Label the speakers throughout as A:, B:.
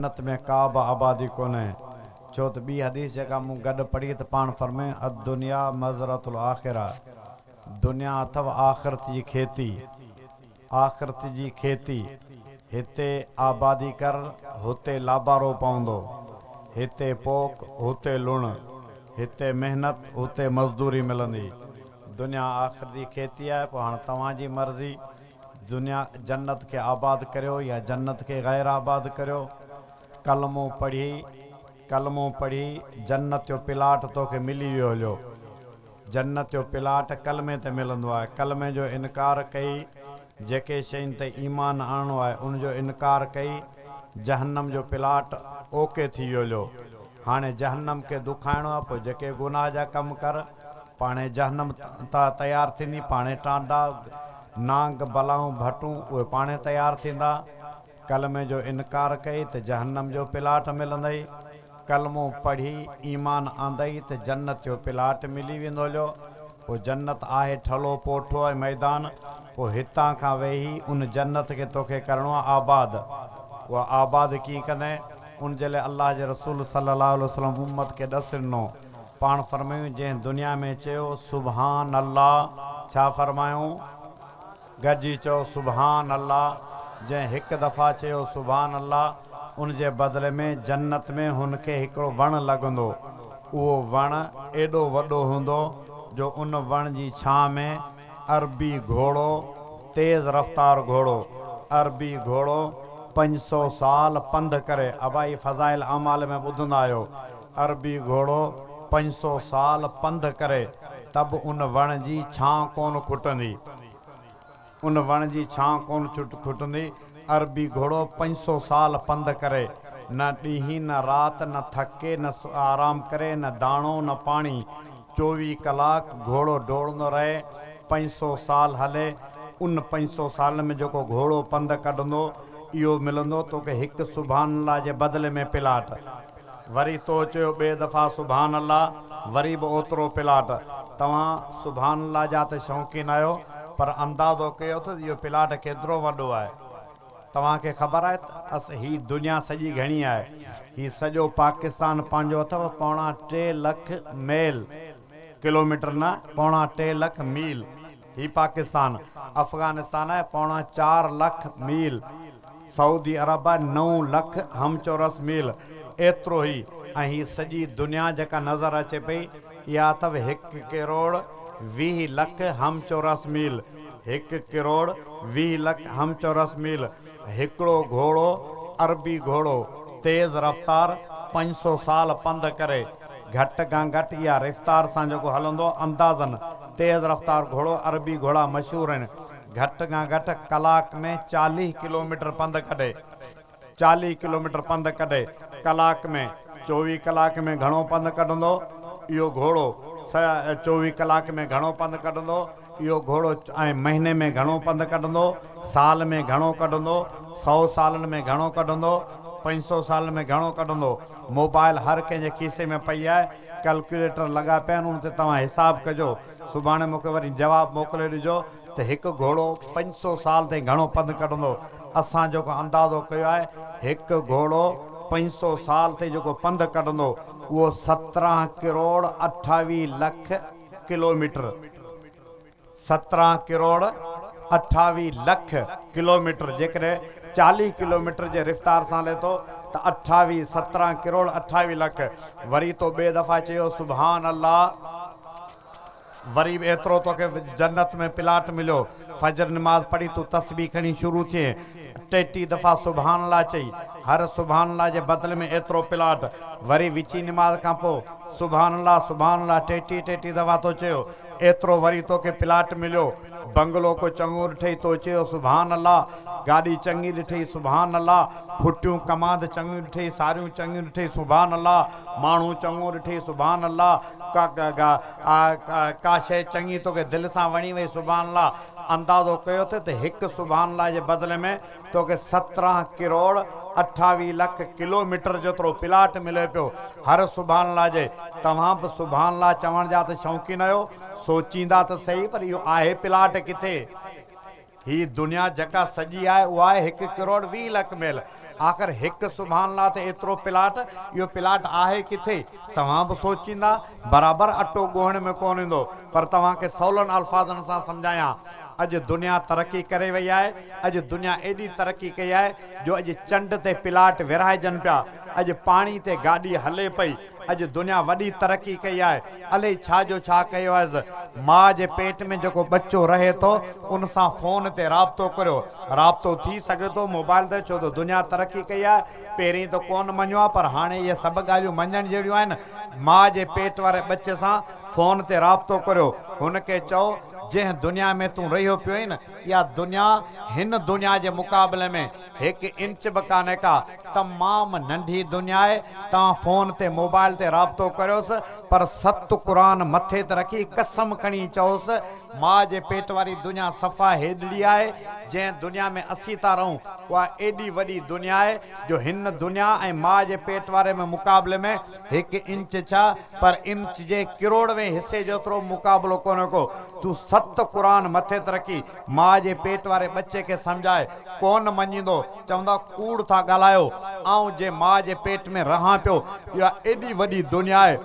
A: جنت ۾ ڪا به آبادي ڪونهي، ڇو ته ٻي حديث جيڪا مون گڏ پڙهي ته پاڻ فرمايو، الدنيا مزرعة الاخرة، دنيا اٿو آخرت جي کيتي، آخرت جي کيتي، هتي آبادي ڪر هتي لابارو پوندو، هتي پوک هتي لڻ، هتي محنت هتي مزدوري ملندي، دنيا آخرت جي کيتي آهي، پوء هاڻ توهان جي مرضي. دنيا جنت کي آباد ڪريو يا جنت کي غير آباد ڪريو. ڪلمو پڙهي ڪلمو پڙهي جنت جو پلاٽ توکي ملي ويو هليو. جنت جو پلاٽ ڪلمي تي ملندو آهي. ڪلمي جو انڪار ڪئي جيڪي شين تي ايمان آڻڻو آهي ان جو انڪار ڪئي جهنم جو پلاٽ اوڪي ٿي ويو هليو. هاڻي جهنم کي دکائڻو آهي پوء جيڪي گناهه جا ڪم ڪر. پاڻهي جهنم تيار ٿيندي، پاڻهي ٽانڊا، نانگ، بلائون، ڀٽون، اهي پاڻهي تيار ٿيندا. ڪلمي جو انڪار ڪئي ته جهنم جو پلاٽ ملندئي. ڪلمو پڙهي ايمان آندئي ته جنت جو پلاٽ ملي ويندو هليو. پوء جنت آهي ٺلهو پوٺو ۽ ميدان. پوء هتان کان ويهي ان جنت کي توکي ڪرڻو آهي آباد. اها آباد ڪيئن ڪندين؟ ان جي لاء الله جي رسول صلي الله عليه وسلم امت کي ڏس ڏنو. پاڻ فرمايون جنهن دنيا ۾ چيو سبحان الله ڇا فرمايون؟ گڏجي چئو سبحان الله جنهن هڪ دفعا چيو سبحان الله ان جي بدلي ۾ جنت ۾ هن کي هڪڙو وڻ لڳندو اهو وڻ ايڏو وڏو هوندو جو ان وڻ جي ڇانء ۾ عربي گهوڙو تيز رفتار گهوڙو عربي گهوڙو 500 سال پنڌ ڪري ابا هي فضائل اعمال ۾ ٻڌندا آهيو عربي گهوڙو 500 سال پنڌ ڪري ته به ان وڻ جي ڇانء ڪونه کٽندي. ان وڻ جي ڇانء ڪونه کٽندي. عربي گهوڙو 500 سال پنڌ ڪري، نه ڏينهن نه رات، نه ٿڪي، نه آرام ڪري، نه داڻو نه پاڻي. 24 ڪلاڪ گهوڙو ڊوڙندو رهي، 500 سال هلي. ان 500 سالن ۾ جيڪو گهوڙو پنڌ ڪڍندو، اهو ملندو توکي هڪ سبحان الله جي بدلي ۾ پلاٽ. وري تو چيو ٻئي دفعا سبحان الله وري به اوترو پلاٽ. توهان سبحان الله جا ته شوقين آهيو پر اندازو ڪيو اٿو ته اهو پلاٽ ڪيترو وڏو آهي. توهان کي خبر آهي ته اس هي دنيا سڄي گهڻي آهي. هي سڄو پاڪستان پنهنجو اٿو پوڻا ٽي لک ميل، ڪلوميٽر نه، پوڻا ٽي لک ميل. هي پاڪستان، افغانستان آهي پوڻا چار لک ميل، سعودي عرب آهي 9 لک هم چورس ميل، ايترو هي ۽ هي سڄي دنيا جيڪا نظر اچي پئي اها اٿو هڪ ڪروڙ 20 لک هم چورس ميل، هڪ ڪروڙ 20 لک هم چورس ميل، هڪڙو گهوڙو، عربي گهوڙو، تيز رفتار 500 سال پنڌ ڪري گهٽ کان گهٽ اها رفتار سان جيڪو هلندو اندازن تيز رفتار گهوڙو عربي گهوڙا مشهور آهن گهٽ کان گهٽ ڪلاڪ ۾ 40 ڪلوميٽر پنڌ ڪڍي 40 ڪلوميٽر پنڌ ڪڍي ڪلاڪ ۾ 24 ڪلاڪ ۾ گهڻو پنڌ ڪڍندو اهو گهوڙو 24 ڪلاڪ ۾ گهڻو پنڌ ڪڍندو اهو گهوڙو ۽ مهيني ۾ گهڻو پنڌ ڪڍندو، سال ۾ گهڻو ڪڍندو، سئو سالن ۾ گهڻو ڪڍندو، 500 سالن ۾ گهڻو ڪڍندو. موبائل هر ڪنهن جي کيسي ۾ پئي آهي، ڪلڪيوليٽر لڳا پيا آهن، ان تي توهان حساب ڪجو. سڀاڻي مون کي وري جواب موڪلي ڏجو ته هڪ گهوڙو 500 سال تائين گهڻو پنڌ ڪڍندو. اسان جيڪو اندازو ڪيو آهي، هڪ گهوڙو 500 سال تائين جيڪو پنڌ ڪڍندو، اهو 17 ڪروڙ 28 لک ڪلوميٽر، 17 ڪروڙ 28 لک ڪلوميٽر، جيڪڏهن 40 ڪلوميٽر جي رفتار سان هلي ٿو ته 28، 17 ڪروڙ 28 لک، وري تو ٻئي دفعا چيو سبحان الله، وري به ايترو توکي جنت ۾ پلاٽ مليو، فجر نماز پڙهي تون تسبيح کڻي شروع ٿئين، ٽيٽيهه دفعا سبحان الله چئي، هر سبحان الله جي بدلي ۾ ايترو پلاٽ، وري وچين نماز کان پوء سبحان الله سبحان الله ٽيٽيهه ٽيٽيهه دفعا تو چيو، ايترو وري توکي پلاٽ مليو، بنگلو ڪو چڱو ڏٺئي تو چيو سبحان الله، گاڏي چڱي ڏٺئي سبحان الله، ڦٽيون ڪماند چڱيون ڏٺئي، ساريون چڱيون ڏٺئي سبحان الله، ماڻهو چڱو ڏٺئي سبحان الله، ڪا شيء چڱي توکي دل سان وڻي وئي سبحان الله، اندازو ڪيو اٿئي ته هڪ سبحان الله جي بدلي ۾ توکي 17 ڪروڙ 28 لک ڪلوميٽر جيترو پلاٽ ملي پيو هر سبحان الله جي. توهان به سبحان الله چوڻ جا ته شوقين آهيو، سوچيندا ته سهي پر اهو آهي پلاٽ ڪٿي؟ هي دنيا جيڪا سڄي آهي اها آهي هڪ ڪروڙ 20 لک ميل. آخر هڪ سبحان الله تي ايترو پلاٽ، اهو پلاٽ آهي ڪٿي؟ توهان به سوچيندا، برابر اٽو ڳوهڻ ۾ ڪونه ايندو، پر توهان کي سولن الفاظن سان سمجهايان، اڄ دنيا ترقي ڪري وئي آهي، اڄ دنيا ايڏي ترقي ڪئي آهي جو اڄ چنڊ تي پلاٽ ورهائجن پيا، اڄ پاڻي تي گاڏي هلي پئي، اڄ دنيا وڏي ترقي ڪئي آهي، الئي ڇا جو ڇا ڪيو آهيس، ماء جي پيٽ ۾ جيڪو ٻچو رهي ٿو ان سان فون تي رابطو ڪريو، رابطو ٿي سگهي ٿو موبائل تي ڇو ته دنيا ترقي ڪئي آهي، پهرين ته ڪونه مڃيو آهي پر هاڻي اهي سڀ ڳالهيون مڃڻ جهڙيون آهن، ماء جي پيٽ واري ٻچي سان فون تي رابطو ڪريو، هن کي چئو جنهن دنيا ۾ تون رهيو پيو آهين اها دنيا هن دنيا جي مقابلي ۾ هڪ انچ به ڪانهي ڪا، تمام ننڍي دنيا آهي، توهان فون تي موبائل تي رابطو ڪريوس پر ست قرآن مٿي تي رکي قسم کڻي چئوس ماء جي پيٽ واري دنيا صفا هيڏڙي آهي، جنهن دنيا ۾ اسين ٿا رهون اها ايڏي وڏي دنيا آهي جو هن دنيا ۽ ماء جي پيٽ واري ۾ مقابلي ۾ هڪ انچ ڇا پر انچ جي ڪروڙوين حصي جيترو به مقابلو ڪونهي ڪو. تون ست قرآن مٿي تي رکي ماء جي پيٽ واري ٻچي کي سمجهائي ڪونه مڃيندو، چوندا ڪوڙ ٿا ڳالهايو، آئون جنهن ماء جي پيٽ ۾ رهان پيو اها ايڏي وڏي دنيا آهي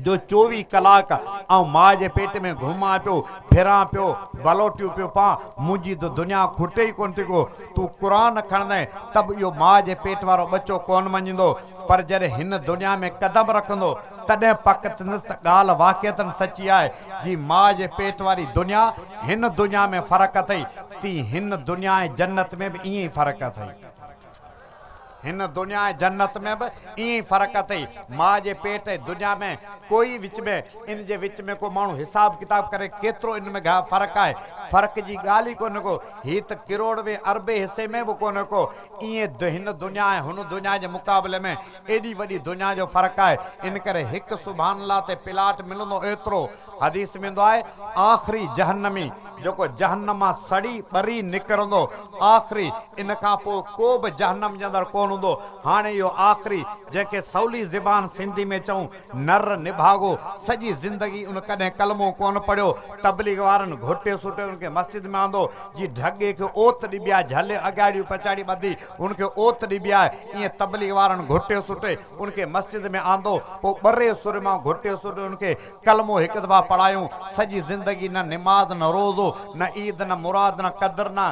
A: جو چوويهه ڪلاڪ آئون ماء جي پيٽ ۾ گهمان پيو، ڦران پيو، بلوٽيون پيو پان، منهنجي ته دنيا کٽي ئي ڪونه ٿي ڪو. تون قرآن کڻندين ته به اهو ماء جي پيٽ وارو ٻچو ڪونه مڃيندو، پر جڏهن هن دنيا ۾ قدم رکندو تڏهن پڪ ٿيندس ته ڳالهه واقعتاً سچي آهي، جي ماء جي پيٽ واري دنيا هن دنيا ۾ فرق اٿئي، تيئن هن دنيا ۽ جنت ۾ به ائين ئي فرق اٿئي. هن دنيا ۽ جنت ۾ به ائين ئي فرق اٿئي. ماء جي پيٽ ۽ دنيا ۾ ڪوئي وچ ۾ ان جي وچ ۾ ڪو ماڻهو حساب ڪتاب ڪري ڪيترو ان ۾ فرق آهي. فرق جي ڳالهه ئي ڪونهي ڪو. هي ته ڪروڙوين اربين حصي ۾ به ڪونهي ڪو. ائين هن دنيا ۽ هن دنيا جي مقابلي ۾ ايڏي وڏي دنيا جو فرق آهي. ان ڪري هڪ سبحان الله تي پلاٽ ملندو ايترو. حديث ۾ ايندو آهي آخري جهنمي جيڪو جهنم مان سڙي ٻري نڪرندو آخري ان کان پوء ڪو به جهنم جي اندر ڪونه هوندو هاڻي اهو آخري جنهن کي سولي زبان سنڌي ۾ چئون نر نڀاڳو سڄي زندگي ان ڪڏهن ڪلمو ڪونه پڙهيو تبليغ وارن گهٽي سٽي ان کي مسجد ۾ آندو جي ڍڳي کي اوت ڏبي آهي جهلي اڳاڙيون پچاڙي ٻڌي ان کي اوت ڏبي آهي ائين تبليغ وارن گهٽي سٽي ان کي مسجد ۾ آندو، پوء ٻري سر مان گهٽي سٽي ان کي ڪلمو هڪ دفعا پڙهايون، سڄي زندگي نه نماز نه روزو، نه عيد نه مراد نه قدر نه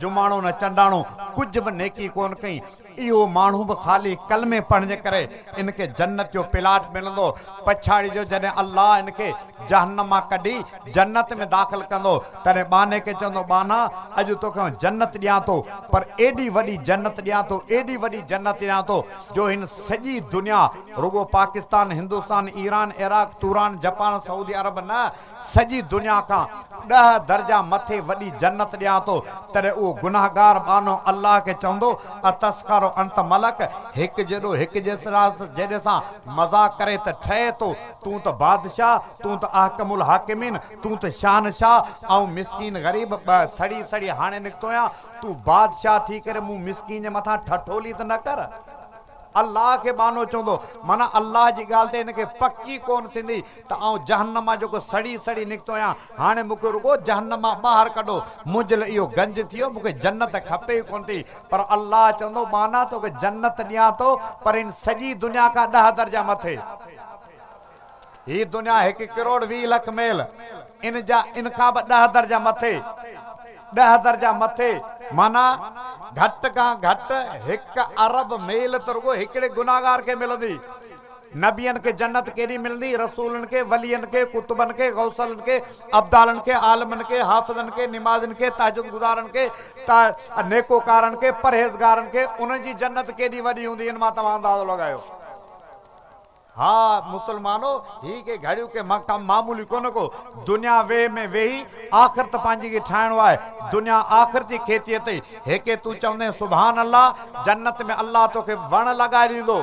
A: جمعاڻو نه چنڊاڻو، ڪجهه به نيڪي ڪونه ڪئي، اهو ماڻهو به خالي ڪلمي پڙهڻ جي ڪري ان کي جنت جو پلاٽ ملندو، پڇاڙي جو جڏهن الله ان کي جهنم مان ڪڍي جنت ۾ داخل ڪندو، تڏهن ٻانهي کي چوندو، ٻانها! اڄ توکي آئون جنت ڏيان ٿو، پر ايڏي وڏي جنت ڏيان ٿو، ايڏي وڏي جنت ڏيان ٿو، جو هن سڄي دنيا، رڳو Pakistan, Hindustan, Iran, Iraq, Turan, Japan, Saudi Arab نه، سڄي دنيا کان ڏهه درجا مٿي وڏي جنت ڏيان ٿو، تڏهن اهو گنهگار ٻانهو الله کي چوندو، اتسخر انت ملڪ، هڪ جيڏو هڪ جيڏي سان مذاق ڪري ته ٺهي ٿو، تون ته بادشاهه، تون ته احڪم الحاڪمين، تون ته شهنشاهه، آئون مسڪين غريب، سڙي سڙي هاڻي نڪتو آهيان، تون بادشاهه ٿي ڪري مون مسڪين جي مٿان ٺٺولي ته نه ڪر. الله کي ٻانهو چوندو، معنيٰ الله جي ڳالهه تي هن کي پڪي ڪونه ٿيندي ته آئون جهنم مان جيڪو سڙي سڙي نڪتو آهيان، هاڻي مون کي رڳو جهنم مان ٻاهر ڪڍو، منهنجي لاء اهو گنج ٿي ويو، مون کي جنت کپي ئي ڪونه ٿي. پر الله چوندو، ٻانها توکي جنت ڏيان ٿو، پر هن سڄي دنيا کان ڏهه درجا مٿي. هي دنيا هڪ ڪروڙ 20 لک ميل، ان جا ان کان به ڏهه درجا مٿي، ڏهه درجا مٿي معنيٰ گهٽ کان گهٽ هڪ ارب ميل ته رڳو هڪڙي گنهگار کي ملندي. نبين کي جنت ڪيڏي ملندي، رسولن کي، ولين کي، قطبن کي، غوثلن کي، ابدالن کي، عالمن کي، حافظن کي، نمازين کي، تهجد گذارن کي، نيڪوڪارن کي، پرهيزگارن کي، انهن جي جنت ڪيڏي وڏي هوندي ان مان توهان اندازو لڳايو. ها مسلمانو! هي ڪي گهڙيون ڪي ڪم معمولي ڪونه ڪو. دنيا ويهه ۾ ويهي آخرت پنهنجي کي ٺاهڻو آهي. دنيا آخرت جي کيتي اٿئي. هيڪي تون چوندين سبحان الله جنت ۾ الله توکي وڻ لڳائي ڏيندو.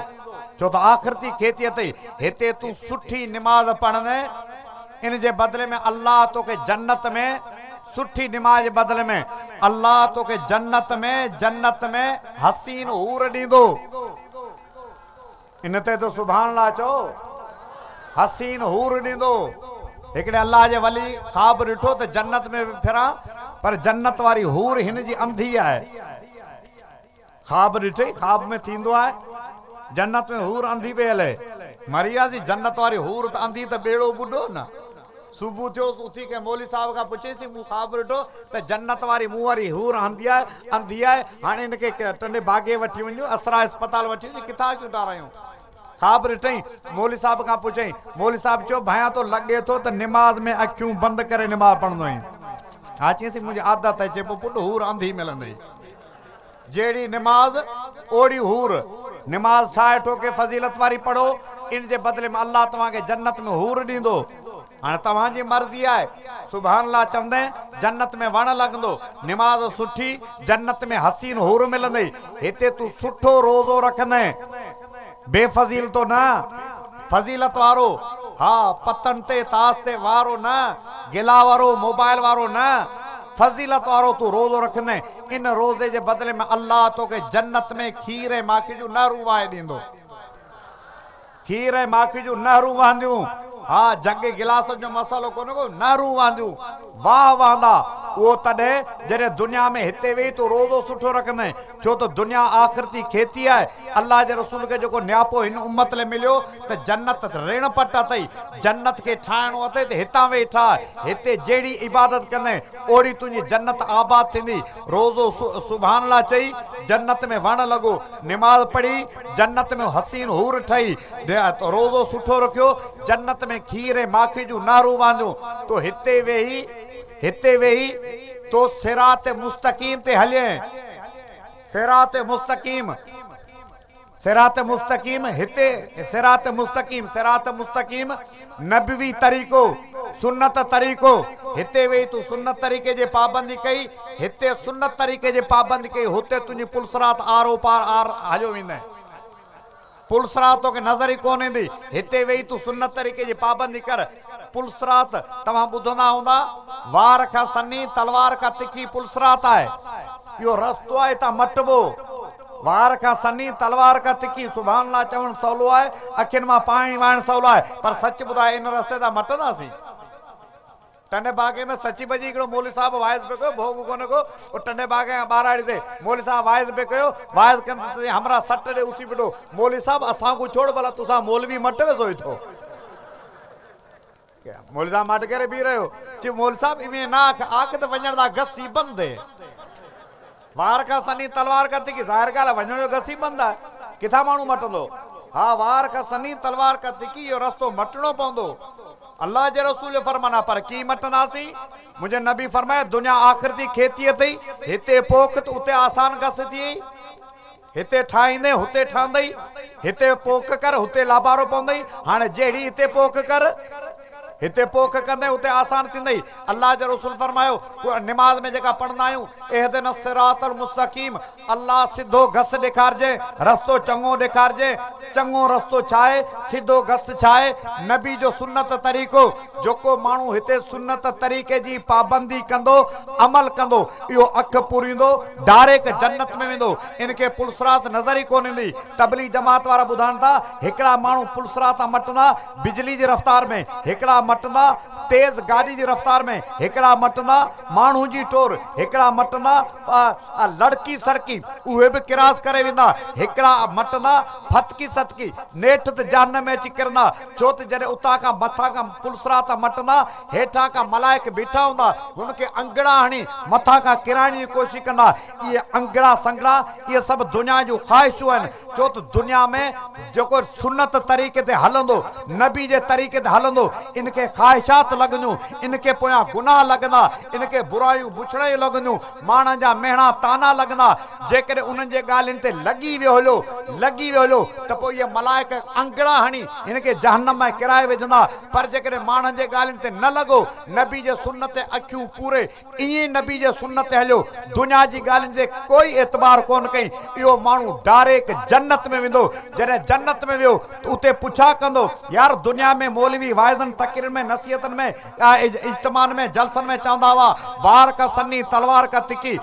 A: ڇو ته آخرت جي کيتي اٿئي. هتي تون سٺي نماز پڙهندين ان جي بدلي ۾ الله توکي جنت ۾ سٺي نماز جي بدلي ۾ الله توکي جنت ۾ جنت ۾ حسين حور ڏيندو. ان تي ته سبحان الله چئو. حسين حور ڏيندو. هڪڙي الله جي ولي خواب ڏٺو ته جنت ۾ به ڦران پر جنت واري حور هن جي انڌي آهي. خواب ڏٺئي، خواب ۾ ٿيندو آهي، جنت ۾ حور انڌي پئي هلي. مري وياسين، جنت واري حور ته انڌي ته ٻيڙو ٻڏو نه. صبح ٿيو، اٿي ڪنهن مولوي صاحب کان پڇيسين، مون خواب ڏٺو ته جنت واري مون واري حور انڌي آهي، انڌي آهي، هاڻي هن کي ٽنڊي باگي وٺي وڃون، اسرا اسپتال وٺي وڃون، ڪٿان اکيون ٽارايون؟ خواب ڏٺئين، مولوي صاحب کان پڇيائين، مولوي صاحب چيو، ڀانيان ٿو لڳي ٿو ته نماز ۾ اکيون بند ڪري نماز پڙهندو آهين. ها چيائينس، منهنجي عادت آهي، چي پوء پٽ حور انڌي ملندئي. جهڙي نماز اوڙي حور. نماز ٺاهي ٺوڪي فضيلت واري پڙهو، ان جي بدلي ۾ الله توهان کي جنت ۾ حور ڏيندو. هاڻي توهان جي مرضي آهي. سبحان الله چوندين، جنت ۾ وڻ لڳندو. نماز سٺي، جنت ۾ حسين حور ملندئي. هتي تون سٺو روزو رکندين. بي فضيلتو نه، فضيلت وارو. ها، پتن تي تاس تي وارو نه، گلا وارو، موبائل وارو نه. فضيلت وارو تون روزو رکندين. ان روزي جي بدلي ۾ الله توکي جنت ۾ کير ۽ ماکي جون نهرون وهائي ڏيندو. کير ۽ ماکي جون نهرون وهنديون. ها، جڳ گلاسن جو مسئلو ڪونهي ڪو، نهرون وهنديون، واهه وهندا. اهو تڏهن جڏهن دنيا ۾ هتي ويهي تون روزو سٺو رکندين، ڇو ته دنيا آخرتي کيتي آهي. الله جي رسول کي جيڪو نياپو هن امت لئه مليو ته جنت ريڻ پٽ اٿئي، جنت کي ٺاهڻو اٿئي ته هتان ويهي ٺاهه، هتي جهڙي عبادت ڪندين، اوڙي تنهنجي جنت آباد ٿيندي. روزو سبحان الله چئي جنت ۾ وڻ لڳو، نماز پڙهي جنت ۾ حسين حور ٺهي، روزو سٺو رکيو جنت ۾ کير ۽ ماکي جون نهرون وهنديون، تو هتي ويهي هتي ويهي تو صراط مستقيم تي هلين، صراط مستقيم. صراط مستقيم، هتي صراط مستقيم، صراط مستقيم نبوي طريقو، سنت طريقو، هتي ويهي تون سنت طريقي جي پابندي ڪئي، هتي سنت طريقي جي پابندي ڪئي، هتي تنهنجي پلصراط آرو پار آر هليو ويندين. پلصراط توکي نظر ئي ڪونه ايندي. هتي ويهي تون سنت طريقي جي پابندي ڪر. پلصراط توهان ٻڌندا هوندا، وار کان سنهي، تلوار کان تکي پلصراط آهي. اهو رستو آهي، هتان مٽبو. وار کان سنهي، تلوار کان تکي، سبحان الله چوڻ سولو آهي، اکين مان پاڻي وهائڻ سولو آهي، پر سچ ٻڌاء ان رستي تان مٽنداسين؟ ٽنڊي باگي ۾ سچي پچي هڪڙو مولوي صاحب واعظ پئي ڪيو، ڀوڳ ڪونه ڪو، او ٽنڊي باگي کان ٻاراڙي تي مولوي صاحب واعظ پئي ڪيو، واعظ ڪندي ته همراهه سٽ ڏي اٿي بيٺو، مولوي صاحب اسان کان ڇوڙ ڀلا تسان مولوي مٽ ويسو اٿو. مولوي صاحب ماٺ ڪري بيهي رهيو. چيو مولوي صاحب اوهين نه آک، آک ته وڃڻ دا گس ئي بند هي. وار کان سنهي تلوار کان تکي، ظاهر ڳالهه آهي وڃڻ جو گس ئي بند آهي، ڪٿان ماڻهو مٽندو؟ ها وار کان سنهي تلوار کان تکي اهو رستو مٽڻو پوندو. الله جي رسول جو فرمان آهي پر ڪيئن مٽنداسين؟ منهنجي نبي فرمايو دنيا آخرتي کيتي اٿئي، هتي پوک ته اتي آسان گس ٿئي. هتي ٺاهيندين هتي ٺهندئي، هتي پوک ڪر هتي لابارو پوندئي، هاڻي جهڙي هتي پوک ڪر، هتي پوک ڪندين اتي آسان ٿيندئي. الله جي رسول فرمايو، نماز ۾ جيڪا پڙهندا آهيون، اهدنا الصراط المستقيم، الله سڌو گس ڏيکارجين، رستو چڱو ڏيکارجين، چڱو رستو ڇا آهي، سڌو گس ڇا آهي، نبي جو سنت طريقو، جيڪو ماڻهو هتي سنت طريقي جي پابندي ڪندو، عمل ڪندو، اهو اک پوريندو، ڊاريڪ جنت ۾ ويندو، ان کي پلصراط نظر ئي ڪونه ايندي. تبليغ جماعت وارا ٻڌائن ٿا، هڪڙا ماڻهو پلصراط تان مٽندا بجلي جي رفتار ۾، هڪڙا مٽندا تيز گاڏي جي رفتار ۾، هڪڙا مٽندا ماڻهو جي ٽور، هڪڙا مٽندا لڙڪي سڙڪي، اهي به ڪراس ڪري ويندا، هڪڙا مٽندا ڦٿڪي ستڪي، نيٺ ته جهنم ۾ اچي ڪرندا. ڇو ته جڏهن اتان کان مٿان کان پلصراط تان مٽندا، هيٺان کان ملائڪ بيٺا هوندا، هن کي انگڙا هڻي مٿان کان ڪيرائڻ جي ڪوشش ڪندا. اهي انگڙا سنگڙا، اهي سڀ دنيا جون خواهشون آهن، ڇو ته دنيا ۾ جيڪو سنت طريقي تي هلندو، نبي جي طريقي تي هلندو، ان کي خواهشات لڳنديون، ان کي پويان گناهه لڳندا، ان کي برايون بڇڙايون لڳنديون، ماڻهن جا مهڻا طعنا لڳندا، جيڪڏهن انهن جي ڳالهين تي لڳي ويو هليو، لڳي ويو هليو، ته پوء اهي ملائڪ انگڙا هڻي هن کي جهنم ۾ ڪيرائي وجهندا، پر جيڪڏهن ماڻهن جي ڳالهين تي نه لڳو، نبي جي سنت تي اکيون پوري ائين ئي نبي جي سنت تي هليو، دنيا جي ڳالهين تي ڪوئي اعتبار ڪونه ڪئي، اهو ماڻهو ڊاريڪ جنت ۾ ويندو، جڏهن جنت ۾ ويو ته اتي پڇا ڪندو، يار دنيا ۾ مولوي واعظن، تقريرن ۾، نصيحتن ۾، اجتماعن ۾، جلسن ۾ چوندا هئا، وار ڪا سنهي، تلوار ڪا تکي،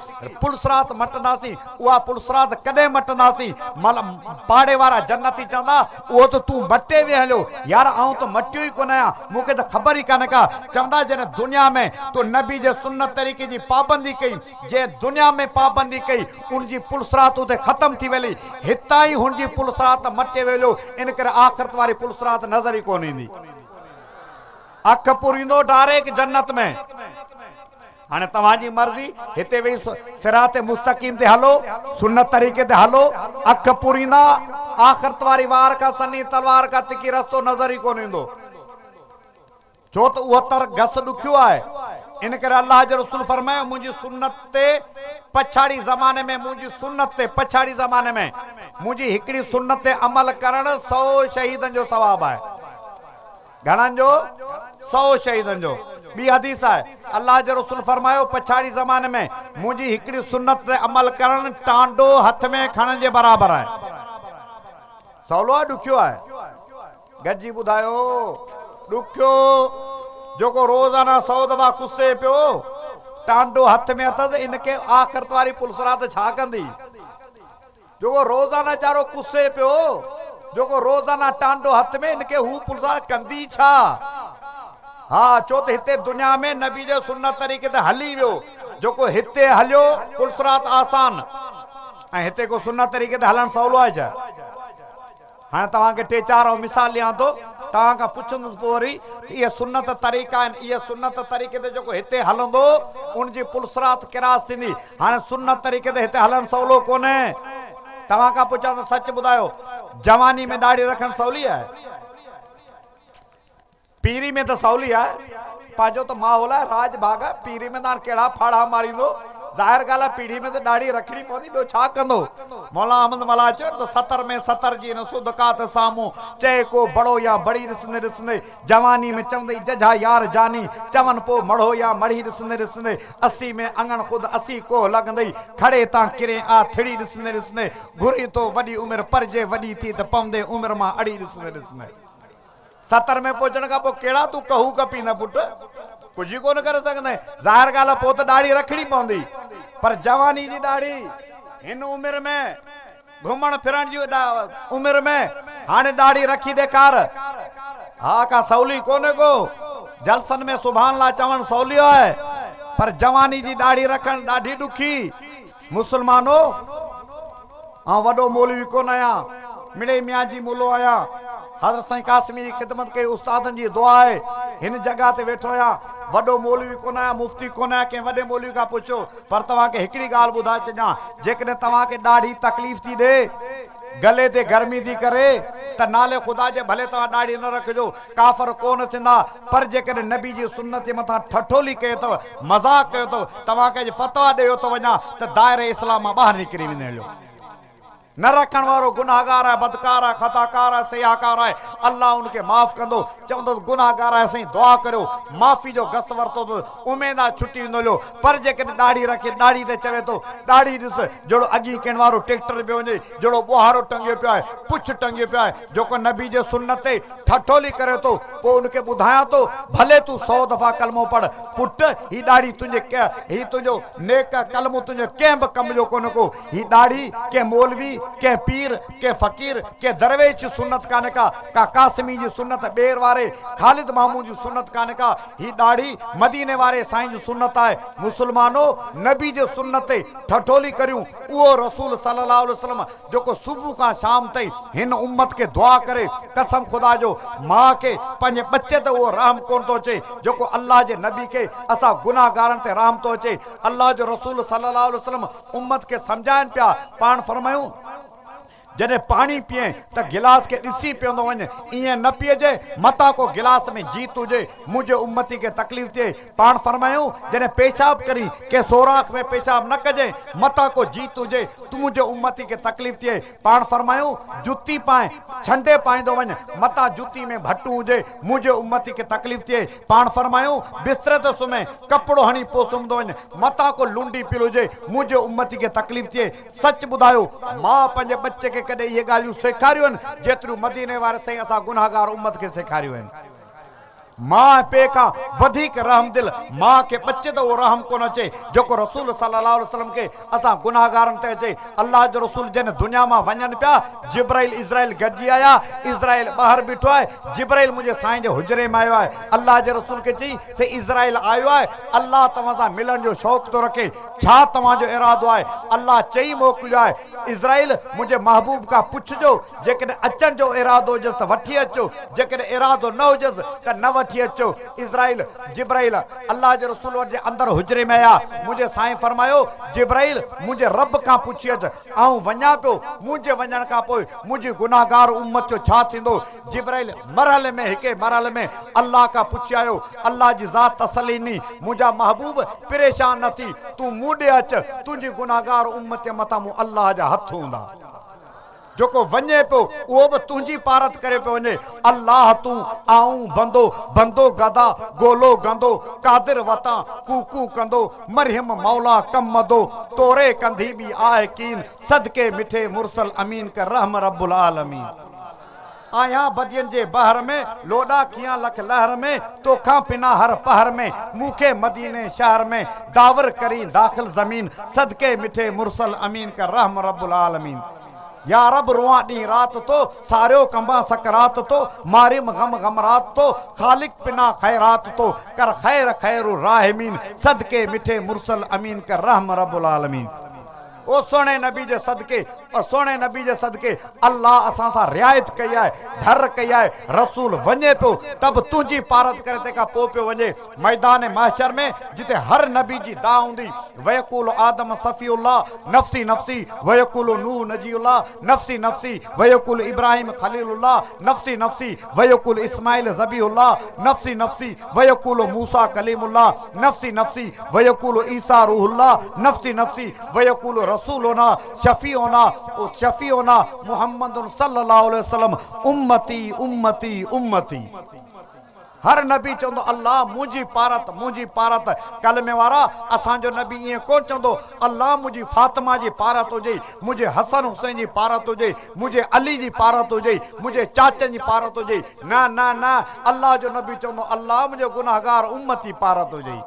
A: پلصراط مٽنداسين، اها پلصراط ڪڏهن مٽنداسين؟ پاڙي وارا جنت. جنتي چوندا، اهو ته تون مٽي وئين هليو. يار آئون ته مٽيو ئي ڪونه آهيان، مون کي ته خبر ئي ڪانه ڪا. چوندا، جڏهن دنيا ۾ تو نبي جي سنت طريقي جي پابندي ڪئي، جنهن دنيا ۾ پابندي ڪئي، ان جي پلصراط اتي ختم ٿي ويلي. هتان ئي هن جي پلصراط مٽي ويليو، ان ڪري آخرت واري پلصراط نظر ئي ڪونه ايندي. اک پوريندو ڊاريڪ جنت ۾. هاڻي توهان جي مرضي، هتي ويهي صراط مستقيم تي هلو، سنت طريقي تي هلو، اک پوريندا، آخرت واري وار کان سنهي تلوار کان تکي رستو نظر ئي ڪونه ايندو. ڇو ته اهو تر گس ڏکيو آهي. ان ڪري الله جي رسول فرمايو، منهنجي سنت تي پڇاڙي زماني ۾ منهنجي سنت تي پڇاڙي زماني ۾ منهنجي هڪڙي سنت تي عمل ڪرڻ سئو شهيدن جو ثواب آهي. گهڻن جو؟ سئو شهيدن جو. ٻي حديث آهي، الله جي رسول فرمايو، پڇاڙي زماني ۾ منهنجي هڪڙي سنت تي عمل ڪرڻ ٽانڊو هٿ ۾ کڻڻ جي برابر آهي. سولو آهي ڏکيو آهي؟ گڏجي ٻڌايو، ڏکيو. جيڪو روزانه سئو دفعا ڪسي پيو، ٽانڊو هٿ ۾ اٿس، ان کي آخرت واري پلصراط ڇا ڪندي؟ جيڪو روزانه چارو ڪسي پيو، جيڪو روزانه ٽانڊو هٿ ۾، ان کي هو پلزار ڪندي ڇا؟ ها، ڇو ته هتي دنيا ۾ نبي جي سنت طريقي تي هلي ويو، جيڪو هتي هليو، پلصراط آسان، ۽ هتي ڪو سنت طريقي تي هلڻ سولو آهي ڇا؟ هاڻي توهان کي ٽي چار آئون مثال ڏيان ٿو، توهان کان پڇندس پوء وري ته اهي سنت طريقا آهن، اهي سنت طريقي تي جيڪو هتي هلندو، ان جي پلصراط ڪراس ٿيندي. هاڻي سنت طريقي تي هتي هلڻ سولو ڪونهي. توهان کان پڇان ته سچ ٻڌايو، جواني ۾ ڏاڙهي رکڻ سولي آهي؟ پيري ۾ ته سولي آهي، پنهنجو ته ماحول آهي، راڄ ڀاڳ آهي، پيري ۾ ته هاڻ ڪهڙا ڦاڙها ماريندو، ظاهر ڳالهه آهي پيڙهي ۾ ته ڏاڙهي رکڻي پوندي، ٻيو ڇا ڪندو؟ مولانا احمد ملاح چيو ته ستر ۾ ستر جي نه سڌ ڪا ته سامهون، چئي ڪو بڙو يا بڙي ڏسندي ڏسندي، جواني ۾ چوندئي ججها يار جاني، چون پوء مڙهو يا مڙهي ڏسندي ڏسندي، اسي ۾ اڱڻ خود اسي ڪوهه لڳندئي، کڙي تان ڪرين آ ٿڙي ڏسندي ڏسندي، گهرين ٿو وڏي عمر پر جي وڏي ٿي ته پوندين عمر مان اڙي ڏسندي ڏسندي. ستر ۾ پهچڻ کان پوء ڪهڙا تون ڪهو ڪپيندين پٽ؟ ڪجهه ئي ڪونه ڪري سگهندين. ظاهر ڳالهه آهي پوء ته ڏاڙهي رکڻي پوندي. پر جواني جي ڏاڙهي هن عمر ۾ گهمڻ ڦرڻ جي عمر ۾ هاڻي ڏاڙهي رکي ڏيکار. ها ڪا سولي ڪونهي ڪو. جلسن ۾ سبحان الله چوڻ سولي آهي پر جواني جي ڏاڙهي رکڻ ڏاڍي ڏکي. مسلمانو! آئون وڏو مولوي ڪونه آهيان، مڙئي ميان جي مولو آهيان. حضرت سائين قاسمي جي خدمت ڪئي، استادن جي دعا آهي، هن جڳهه تي ويٺو آهيان. وڏو مولوي ڪونه آهيان، مفتي ڪونه آهيان، ڪنهن وڏي مولوي کان پڇو، پر توهان کي هڪڙي ڳالهه ٻڌائي ڇڏيان، جيڪڏهن توهان کي ڏاڙهي تڪليف ٿي ڏئي، گلي تي گرمي ٿي ڪري، ته نالي خدا جي ڀلي توهان ڏاڙهي نه رکجو، ڪافر ڪونه ٿيندا، پر جيڪڏهن نبي جي سنت جي مٿان ٺٺولي ڪئي اٿو، مذاق ڪيو اٿو، توهان کي اڄ فتويٰ ڏيو ٿو وڃان ته دائره اسلام مان ٻاهر نڪري ويندين هليو. نه رکڻ وارو گنهگار آهي، بدڪار آهي، خطاڪار آهي، سياهڪار آهي، الله ان کي معاف ڪندو. چوندس گنهگار آهي سائين دعا ڪريو، معافي جو گس ورتو اٿس، اميد آهي ڇٽي ويندو هليو. پر جيڪڏهن ڏاڙهي رکي ڏاڙهي تي چوي ٿو ڏاڙهي ڏس جهڙو اڳين ڪنهن وارو ٽيڪٽر پيو وڃي، جهڙو ٻوهارو ٽنگيو پيو آهي، پڇ ٽنگيو پيو آهي، جيڪو نبي جي سنت تي ٺٺولي ڪري ٿو، پوء ان کي ٻڌايان ٿو، ڀلي تون سئو دفعا ڪلمو پڙهه، پٽ، هي ڏاڙهي تنهنجي هي تنهنجو نيڪ ڪلمو تنهنجي ڪنهن به ڪم جو ڪونهي ڪو، هي ڏاڙهي ڪنهن مولوي، ڪنهن پير، ڪنهن فقير، ڪنهن درويش جي سنت ڪانهي ڪا، ڪا قاسمي جي سنت، ٻير واري خالد مامون جي سنت ڪانهي ڪا، هي ڏاڙهي مديني واري سائين جي سنت آهي، مسلمانو! نبي جي سنت تي ٺٺولي ڪريون، اهو رسول صلي الله عليه وسلم جيڪو صبح کان شام تائين هن امت کي دعا ڪري، قسم خدا جو ماء کي پنهنجي ٻچي تي اهو رحم ڪونه ٿو اچي جيڪو الله جي نبي کي اسان گنهگارن تي رحم ٿو اچي. الله جو رسول صلي الله عليه وسلم امت کي سمجهائن پيا، پاڻ فرمايون، جڏهن پاڻي پيئين ته گلاس کي ڏسي پيئندو وڃ، ائين نه پيئجي متان ڪو گلاس ۾ جيت هجي، منهنجي امتي کي تڪليف ٿئي. پاڻ فرمايائون، جڏهن پيشاب ڪرين، ڪنهن سوراخ ۾ پيشاب نه ڪجين، متان ڪو جيت هجي، ته منهنجي امتي کي تڪليف ٿئي. پاڻ فرمايائون، جتي پائين، ڇنڊي پائيندو وڃ، متان جتي ۾ ڀٽون هجي، منهنجي امتي کي تڪليف ٿئي. پاڻ فرمايائون، بستري تي سمهين، ڪپڙو هڻي پوء سمهندو وڃ، متان ڪو لنڊي پيل هجي، منهنجي امتي کي تڪليف ٿئي. سچ ٻڌايو، ماء پنهنجي ٻچي کي ڪڏهن اهي ڳالهيون سيکاريون آهن، جيتريون مديني واري سائين اسان گنهگار امت کي سيکاريون آهن؟ ماء ۽ پيء کان وڌيڪ رحمدل ماء کي ٻچي ته اهو رحم ڪونه اچي جيڪو رسول صلي الله عليه وسلم کي اسان گنهگارن تي اچي. الله جو رسول جڏهن دنيا مان وڃن پيا، جبرائيل عزرائيل گڏجي آيا، عزرائيل ٻاهر بيٺو آهي، جبرائيل منهنجي سائين جي حجري ۾ آيو آهي، الله جي رسول کي چئي، سي عزرائيل آيو آهي، الله توهان سان ملڻ جو شوق ٿو رکي، ڇا توهان جو ارادو آهي؟ الله چئي موڪليو آهي، عزرائيل منهنجي محبوب کان پڇجو، جيڪڏهن اچڻ جو ارادو هجيس ته وٺي اچو، جيڪڏهن ارادو نه هجيس ته نه وٺي اچو. عزرائيل، جبرائيل، الله جي رسول وٽ جي اندر حجري ۾ آيا. منهنجي سائين فرمايو، جبرائيل! منهنجي رب کان پڇي اچ، آئون وڃان پيو، منهنجي وڃڻ کان پوء منهنجي گنهگار امت جو ڇا ٿيندو؟ جبرائيل مرحلي ۾ هڪي مرحلي ۾ الله کان پڇي آيو. الله جي ذات تسلي ڏني، منهنجا محبوب! پريشان نه ٿي، تون مون ڏي اچ، تنهنجي گنهگار امت جي مٿان مون الله جا هٿ هوندا. جيڪو وڃي پيو اهو به تنهنجي پارت ڪري پيو وڃي. الله تون، آئون بندو، بندو گدا، گولو گندو، قادر وتان، ڪوڪو ڪندو، مرحم مولا ڪم مدو، توري ڪنڌي ٻي آهه ڪين، صدقي مٺي مرسل امين ڪر رحم رب العالمين. آهيان بدين جي بحر ۾، لوڏا کيان لک لهر ۾، توکان پنا هر پهر ۾، مون کي مديني شهر ۾، داور ڪرين داخل زمين، صدقي مٺي مرسل امين ڪر رحم رب العالمين. يا رب روئان ڏينهن رات تو، ساريو ڪنبان سڪرات تو، ماريم غم غمرات تو، خالق پنا خيرات تو، ڪر خير خير الراحمين، صدقي مٺي مرسل امين ڪر رحم رب العالمين. او سهڻي نبي جي صدقي او سهڻي نبي جي صدقي الله اسان سان رعايت ڪئي آهي ڍر ڪئي آهي رسول وڃي پيو ته به تنهنجي پارت ڪري تنهن کان پوء پيو وڃي ميدان محشر ۾ جتي هر نبي جي دانهن هوندي ويقول آدم صفي الله نفسي نفسي ويقول نوح نجي الله نفسي نفسي ويقول ابراهيم خليل الله نفسي نفسي ويقول اسماعيل ذبيح الله نفسي نفسي ويقول موسيٰ ڪليم الله نفسي نفسي ويقول عيسيٰ روح الله نفسي نفسي ويقول رسولنا شفيعنا شفيعنا محمد صلي الله عليه وسلم امتي امتي امتي. هر نبي چوندو الله منهنجي پارت منهنجي پارت ڪلمي وارا اسان جو نبي ائين ڪونه چوندو الله منهنجي فاطمه جي پارت هجي منهنجي حسن حسين جي پارت هجي منهنجي علي جي پارت هجي منهنجي چاچن جي پارت هجي نه نه نه الله جو نبي چوندو الله منهنجي گنهگار امتي پارت هجي.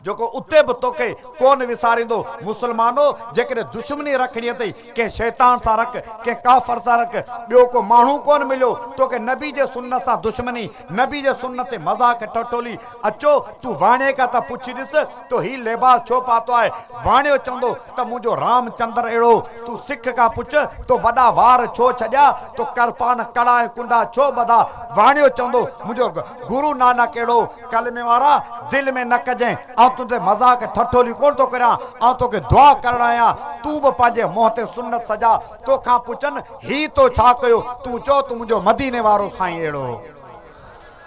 A: جيڪو اتي به توکي ڪونه وساريندو. مسلمانو! جيڪڏهن دشمني رکڻي اٿئي، ڪنهن شيطان سان رک، ڪنهن ڪافر سان رک، ٻيو ڪو ماڻهو ڪونه مليو، توکي نبي جي سنت سان دشمني، نبي جي سنت تي مذاق ٺٺولي. اچو، تون واڻيي کان ته پڇي ڏس تو هي لباس ڇو پاتو آهي؟ واڻيو چوندو ته منهنجو رام چندر اهڙو. تون سک کان پڇ تو وڏا وار ڇو ڇڏيا؟ تو ڪرپان، ڪڙا ۽ ڪنڊا ڇو ٻڌا؟ واڻيو چوندو منهنجو گرو نانڪ اهڙو. ڪلمي وارا دل ۾ نه ڪجين، آئون تنهنجي مذاق ٺٺولي ڪونه ٿو ڪريان، آئون توکي دعا ڪرڻ آيو آهيان، تون به پنهنجي منهن تي سنت سجاء، توکان پڇن هي تو ڇا ڪيو، تون چئو ته منهنجو مديني وارو سائين اهڙو هو.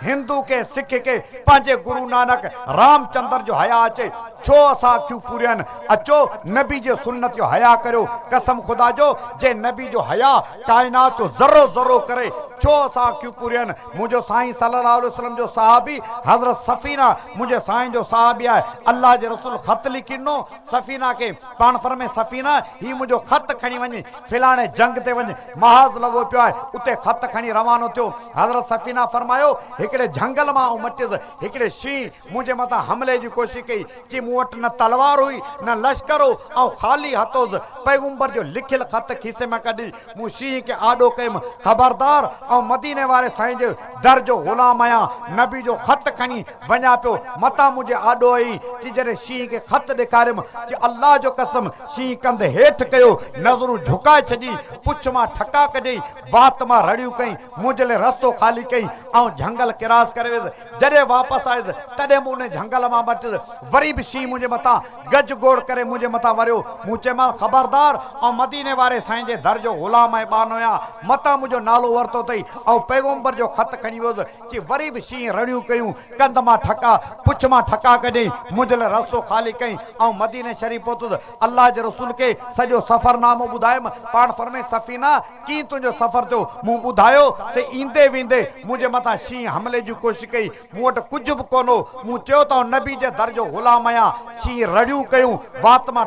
A: هندو ڪي سک ڪي پنهنجي گرو نانڪ رام چندر جو حياء اچي، ڇو اسان اکيون پوريون آهن، اچو نبي جي سنت جو حياء ڪريو، قسم خدا جو جنهن نبي جو حياء ڪائنات جو ذرو ذرو ڪري، ڇو اسان اکيون پوريون آهن، منهنجو سائين صلي الله عليه وسلم جو صحابي حضرت سفينه منهنجي سائين جو صحابي آهي الله جي رسول خط لکي ڏنو سفينه کي پاڻ فرمائي سفينه هي منهنجو خط کڻي وڃ فلاڻي جنگ تي وڃ محاذ لڳو پيو آهي اتي خط کڻي روانو ٿيو حضرت سفينه فرمايو هڪڙي جهنگل مان آئون مٽيس هڪڙي شينهن منهنجي مٿان حملي جي ڪوشش ڪئي چي مون وٽ نه تلوار هئي نه لشڪر هو آئون خالي هٿ هوس پيغمبر جو لکيل خط کيسي مان ڪڍي مون شينهن کي آڏو ڪيم، خبردار! آئون مديني واري سائين جي در جو غلام آهيان، نبي جو خط کڻي وڃان پيو، متان منهنجي آڏو آئين. چي جڏهن شينهن کي خط ڏيکاريم، چي الله جو قسم! شينهن ڪنڌ هيٺ ڪيو، نظرون جهڪائي ڇڏيائين، پڇ مان ٺڪا ڪڍيائين، وات مان رڙيون ڪيائين، منهنجي لاء رستو خالي ڪيائين، آئون جهنگل ڪراس ڪري ويس، جڏهن واپس آيس، تڏهن به انهي جهنگل مان مٽيس، وري به شينهن منهنجي مٿان گج گوڙ ڪري منهنجي مٿان وريو. مون چيومانس، خبردار! آئون مديني واري سائين جي در جو غلام ۽ ٻانهو آهيان، متان منهنجو نالو ورتو اٿئي. آئون پيغمبر جو خط کڻي ويس، چي وري به شينهن رڙيون ڪيون، ڪنڌ مان ٺڪا، پڇ مان ٺڪا ڪڍيائين، منهنجي لاء رستو خالي ڪيائين. آئون مديني شريف پهتس، الله جي رسول کي سڄو سفرنامو ٻڌايم، پاڻ فرمائين، سفينه! ڪيئن تنهنجو سفر ٿيو؟ مون ٻڌايو، سي ايندي ويندي منهنجي مٿان شينهن حملي جي ڪوشش ڪئي. مون وٽ ڪجهه به ڪونه هو. مون چيو ته آئون نبي جي در جو غلام آهيان. شينهن رڙيون ڪيون، وات مان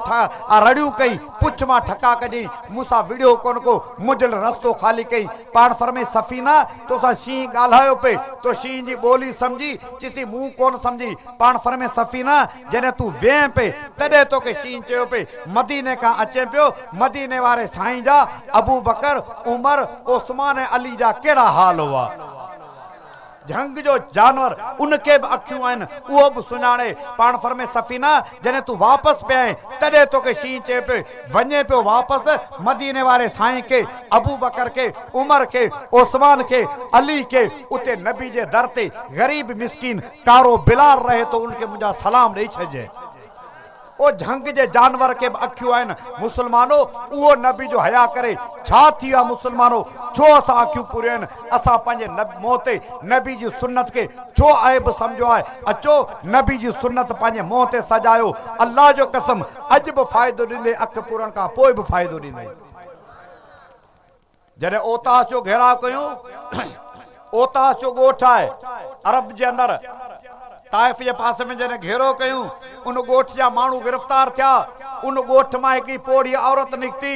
A: رڙيون ڪئي، پڇ مان ٺڪا ڪڍيائين، مون سان وڙهيو ڪونه ڪو، منهنجي لاء رستو خالي ڪيائين. پاڻ فرمائين، سفينه! توسان شينهن ڳالهايو پئي، تو شينهن جي ٻولي سمجهي؟ چيسين، مون ڪونه سمجهي. پاڻ فرمائين، سفينه! جڏهن تون ويهين پئي، تڏهن توکي شينهن چيو پئي، مديني کان اچين پيو، مديني واري سائين جا، ابوبڪر، عمر، عثمان ۽ علي جا ڪهڙا حال هئا؟ جهنگ جو جانور، ان کي به اکيون آهن، اهو به سڃاڻي. پاڻ فرمائي، سفينه! جڏهن تون واپس پئي آئين، تڏهن توکي شينهن چيو پيو، وڃين پيو واپس مديني واري سائين کي، ابوبڪر کي، عمر کي، عثمان کي، علي کي، اتي نبي جي در تي غريب مسڪين ڪارو بلال رهي ٿو، ان کي منهنجا سلام ڏئي ڇڏجانء. او جهنگ جي جانور کي به اکيون آهن مسلمانو اهو نبي جو حياء ڪري ڇا ٿي ويو آهي مسلمانو ڇو اسان اکيون پوريون آهن اسان پنهنجي منهن تي نبي جي سنت کي ڇو عيب سمجهيو آهي اچو نبي جي سنت پنهنجي منهن تي سجايو الله جو قسم اڄ به فائدو ڏيندي اک پورڻ کان پوء به فائدو ڏيندي. جڏهن اوطاس جو گهيراء ڪيون، اوطاس جو ڳوٺ آهي عرب جي اندر، طائف جي پاسي ۾ جڏهن گهيرو ڪيون، ان ڳوٺ جا ماڻهو گرفتار ٿيا، ان ڳوٺ مان هڪڙي پوڙهي عورت نڪتي،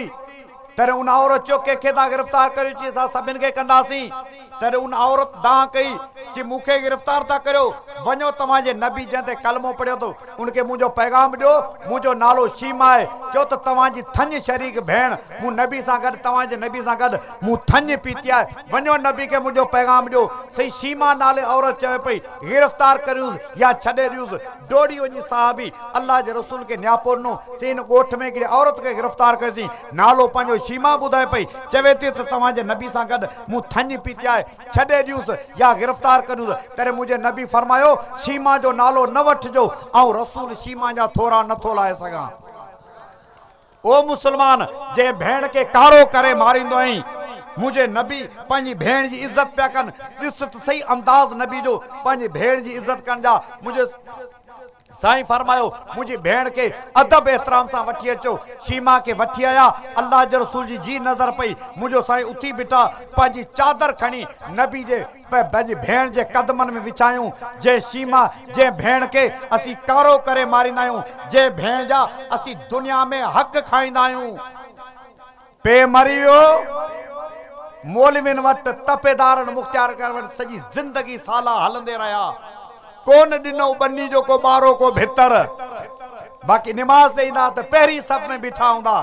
A: تڏهن ان عورت چيو ڪنهن کي ٿا گرفتار ڪريو؟ چي اسان سڀن کي ڪنداسين. تڏهن ان عورت دانهن ڪئي، چي مون کي گرفتار ٿا ڪريو، وڃو توهان جي نبي جنهن تي ڪلمو پڙهيو اٿو، ان کي منهنجو پيغام ڏيو، منهنجو نالو شيما آهي، چئو ته توهان جي ٿڃ شريڪ ڀيڻ، مون نبي سان گڏ توهان جي نبي سان گڏ مون ٿڃ پيتي آهي، وڃو نبي کي منهنجو پيغام ڏيو. سائين شيما نالي عورت چوي پئي، گرفتار ڪريونس يا ڇڏي ڏيونس. ڊوڙي وڃي صحابي الله جي رسول کي نياپو ڏنو، سائين هن ڳوٺ ۾ هڪڙي عورت کي گرفتار ڪيوسين، نالو پنهنجو شيما ٻڌائي پئي، چوي ٿي ته توهان جي نبي سان گڏ مون ٿڃ پيتي آهي، ڇڏي ڏيونس يا گرفتار ڪريونس، تڏهن منهنجي نبي فرمايو، شيما جو نالو نه وٺجو، آئون رسول شيما جا ٿورا نه ٿو لاهي سگهان. او مسلمان! جنهن ڀيڻ کي ڪارو ڪري ماريندو آهين، منهنجي نبي پنهنجي ڀيڻ جي عزت پيا ڪن، ڏس ته سهي انداز نبي جو پنهنجي ڀيڻ جي عزت ڪرڻ جا، منهنجي. سائين فرمايو، منهنجي ڀيڻ کي ادب احترام سان وٺي اچو. شيما کي وٺي آيا، الله جي رسول جي جي نظر پئي، منهنجو سائين اٿي بيٺا، پنهنجي چادر کڻي نبي جي پنهنجي ڀيڻ جي قدمن ۾ وڇايون، جنهن شيما جنهن ڀيڻ کي اسين ڪارو ڪري ماريندا آهيون، جنهن ڀيڻ جا اسين دنيا ۾ حق کائيندا آهيون. پيء مري ويو، مولوين وٽ، تپيدارن مختيارڪارن وٽ سڄي زندگي سالا هلندي رهيا. ڪونه ڏنو ٻني جو ڪو ٻارو ڪو ڀتر. باقي نماز تي ايندا ته پهرين صف ۾ بيٺا هوندا.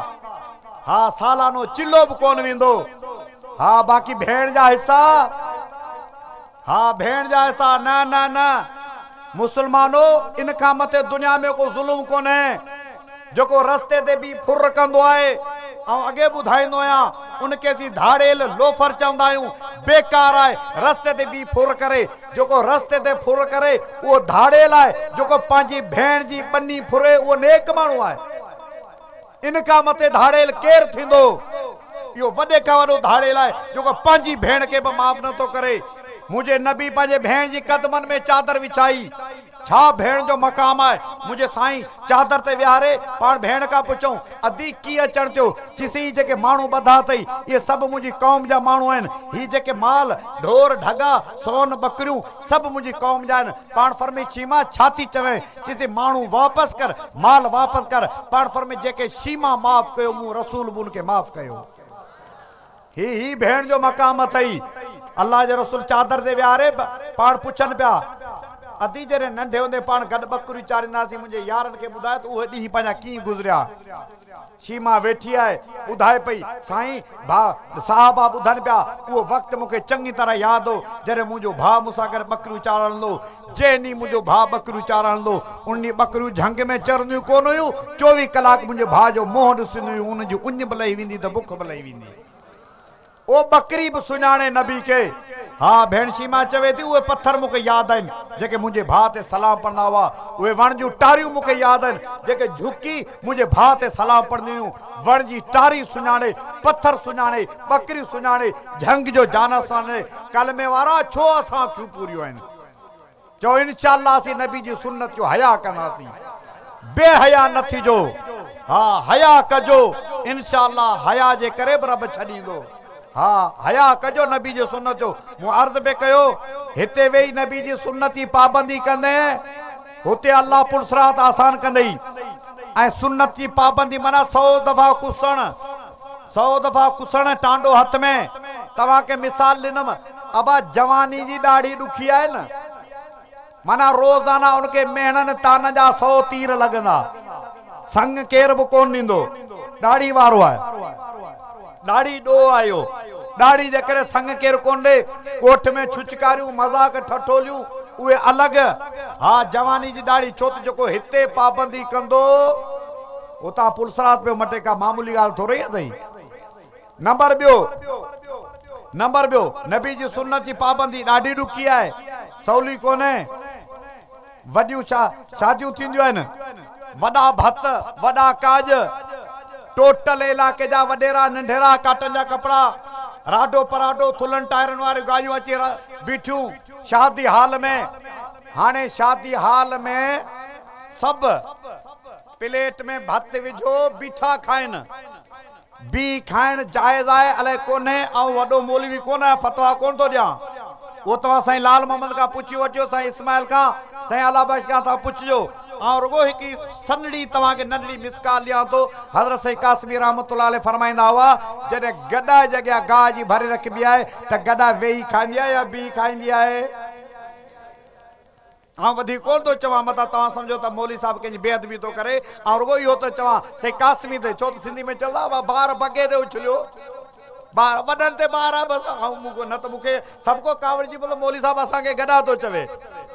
A: ها سالانو چلو به ڪونه ويندو. ها باقي ڀيڻ جا حصا. ها ڀيڻ جا حصا نه نه نه. مسلمانو ان کان مٿي دنيا ۾ ڪو ظلم ڪونهي. جيڪو رستي تي بيهي ڦر ڪندو آهي، آئون اڳي ٻڌائيندو آهيان، ان کي اسين ڌاڙيل، لوفر چوندا آهيون، بيڪار آهي، رستي تي بيهي ڦر ڪري، جيڪو رستي تي ڦر ڪري، اهو ڌاڙيل آهي، جيڪو پنهنجي ڀيڻ جي ٻني ڦري، اهو نيڪ ماڻهو آهي. ان کان مٿي ڌاڙيل ڪير ٿيندو؟ اهو وڏي کان وڏو ڌاڙيل آهي، جيڪو پنهنجي ڀيڻ کي به معاف نه ٿو ڪري. منهنجي نبي پنهنجي ڀيڻ جي قدمن ۾ چادر وڇائي. ڇا ڀيڻ جو مقام آهي، منهنجي سائين چادر تي ويهاري پاڻ ڀيڻ کان پڇيائون، ادي ڪيئن اچڻ ٿيو؟ چيس هي جيڪي ماڻهو ٻڌا اٿئي، اهي سڀ منهنجي قوم جا ماڻهو آهن، هي جيڪي مال، ڍور، ڍڳا، سون، ٻڪريون سڀ منهنجي قوم جا آهن. پاڻ فرمي شيما ڇا ٿي چوين؟ چيس ماڻهو واپس ڪر، مال واپس ڪر. پاڻ فرمي جنهن کي شيما معاف ڪيو، مون رسول به ان کي معاف ڪيو. هي هي ڀيڻ جو مقام اٿئي. الله جي رسول چادر تي ويهاري پاڻ پڇن پيا، ادي جڏهن ننڍي هوندي پاڻ گڏ ٻڪريون چارينداسين منهنجي يارن کي ٻڌاء ته اهي ڏينهن پنهنجا ڪيئن گذريا. شيما ويٺي آهي ٻڌائي پئي، سائين ڀاء صحابه ٻڌن پيا، اهو وقت مون کي چڱي طرح ياد هو جڏهن منهنجو ڀاء مون سان گڏ ٻڪريون چارڻ هلندو هو. جنهن ڏينهن منهنجو ڀاء ٻڪريون چارڻ هلندو هو، ان ڏينهن ٻڪريون جهنگ ۾ چرنديون ڪونه هيون، 24 ڪلاڪ منهنجي ڀاء جو منهن ڏسنديون هيون، انهن جي اڃ به لهي ويندي ته بک به لهي ويندي. او ٻڪري به سڃاڻي نبي کي. ها ڀيڻ شيما چوي ٿي، اهي پٿر مون کي ياد آهن، جيڪي منهنجي ڀاء تي سلام پڙهندا هئا. اهي وڻ جون ٽاريون مون کي ياد آهن، جيڪي جهڪي منهنجي ڀاء تي سلام پڙهنديون هيون. وڻ جي ٽاري سڃاڻي، پٿر سڃاڻي، ٻڪري سڃاڻي، جهنگ جو جانور سڃاڻي، ڪلمي وارا ڇو اسان اکيون پوريون آهن؟ چئو انشاء الله اسين نبي جي سنت جو حياء ڪنداسين. بي حياء نه ٿجو، ها حياء ڪجو، انشاء الله حياء جي ڪري به رب ڇڏيندو. ها حياء ڪجو نبي جي سنت جو. مون عرض پئي ڪيو هتي ويهي نبي جي سنت جي پابندي ڪندين؟ هتي الله پلصراط آسان ڪندئي ۽ سنت جي پابندي معنيٰ سئو دفعا ڪسڻ، سئو دفعا ڪسڻ ٽانڊو هٿ ۾. توهان کي مثال ڏنم، ابا جواني جي ڏاڙهي ڏکي آهي نه، معنيٰ روزانه ان کي مهڻن طعنن جا سئو تير لڳندا، سڱ ڪير به ڪونه ڏيندو، ڏاڙهي وارو آهي. ڏاڙهي ڏوهه آهي اهو. ڏاڙهي جي ڪري سڱ ڪير ڪونه ڏي. ڳوٺ ۾ ڇچڪاريون، مذاق، ٺٺوليون اهي الڳ. ها جواني جي ڏاڙهي ڇو ته جيڪو هتي پابندي ڪندو اتان پلصراط پيو مٽي ڪا معمولي ڳالهه ٿورئي اٿئي. نمبر ٻيو نمبر ٻيو نبي جي سنت جي پابندي ڏاڍي ڏکي آهي سولي ڪونهي. وڏيون شاديون ٿينديون آهن، وڏا ڀت، وڏا ڪاڄ، ٽوٽل علائقي جا وڏيرا ننڍيرا ڪاٽن جا ڪپڙا، راڊو پراڊو، ٿلهن ٽائرن واريون گاڏيون اچي بيٺيون شادي هال ۾. هاڻي شادي هال ۾ سڀ پليٽ ۾ ڀت وجهو بيٺا کائن. بيهي کائڻ جائز آهي الائي ڪونهي، آئون وڏو مولوي ڪونه آهيان فتويٰ ڪونه ٿو ڏيان، اهو توهان سائين لال محمد کان پڇي وٺجو، سائين اسماعيل کان، سائين الله بخش کان توهان پڇجو، آئون رڳو هڪڙي سنهڙي توهان کي ننڍڙي مثقال ڏيان ٿو، حضرت سائين قاسمي رحمة الله عليه فرمائيندا هئا، جڏهن گڏهه جي اڳيان گاهه جي ڀري رکبي آهي ته گڏهه ويهي کائيندي آهي يا بيهي کائيندي آهي؟ آئون وڌيڪ ڪونه ٿو چوان، متان توهان سمجهو ته مولوي صاحب ڪنهن جي بي ادبي ٿو ڪري. آئون رڳو اهو ٿو چوان، سائين قاسمي تي، ڇو ته سنڌي ۾ چوندا هئا، بار بگي تي اڇليو، بار وڏن تي بار آهي، بس آئون مون نه ته مون کي سڀ ڪو ڪاوڙجي پوندو، مولوي صاحب اسان کي گڏا ٿو چوي.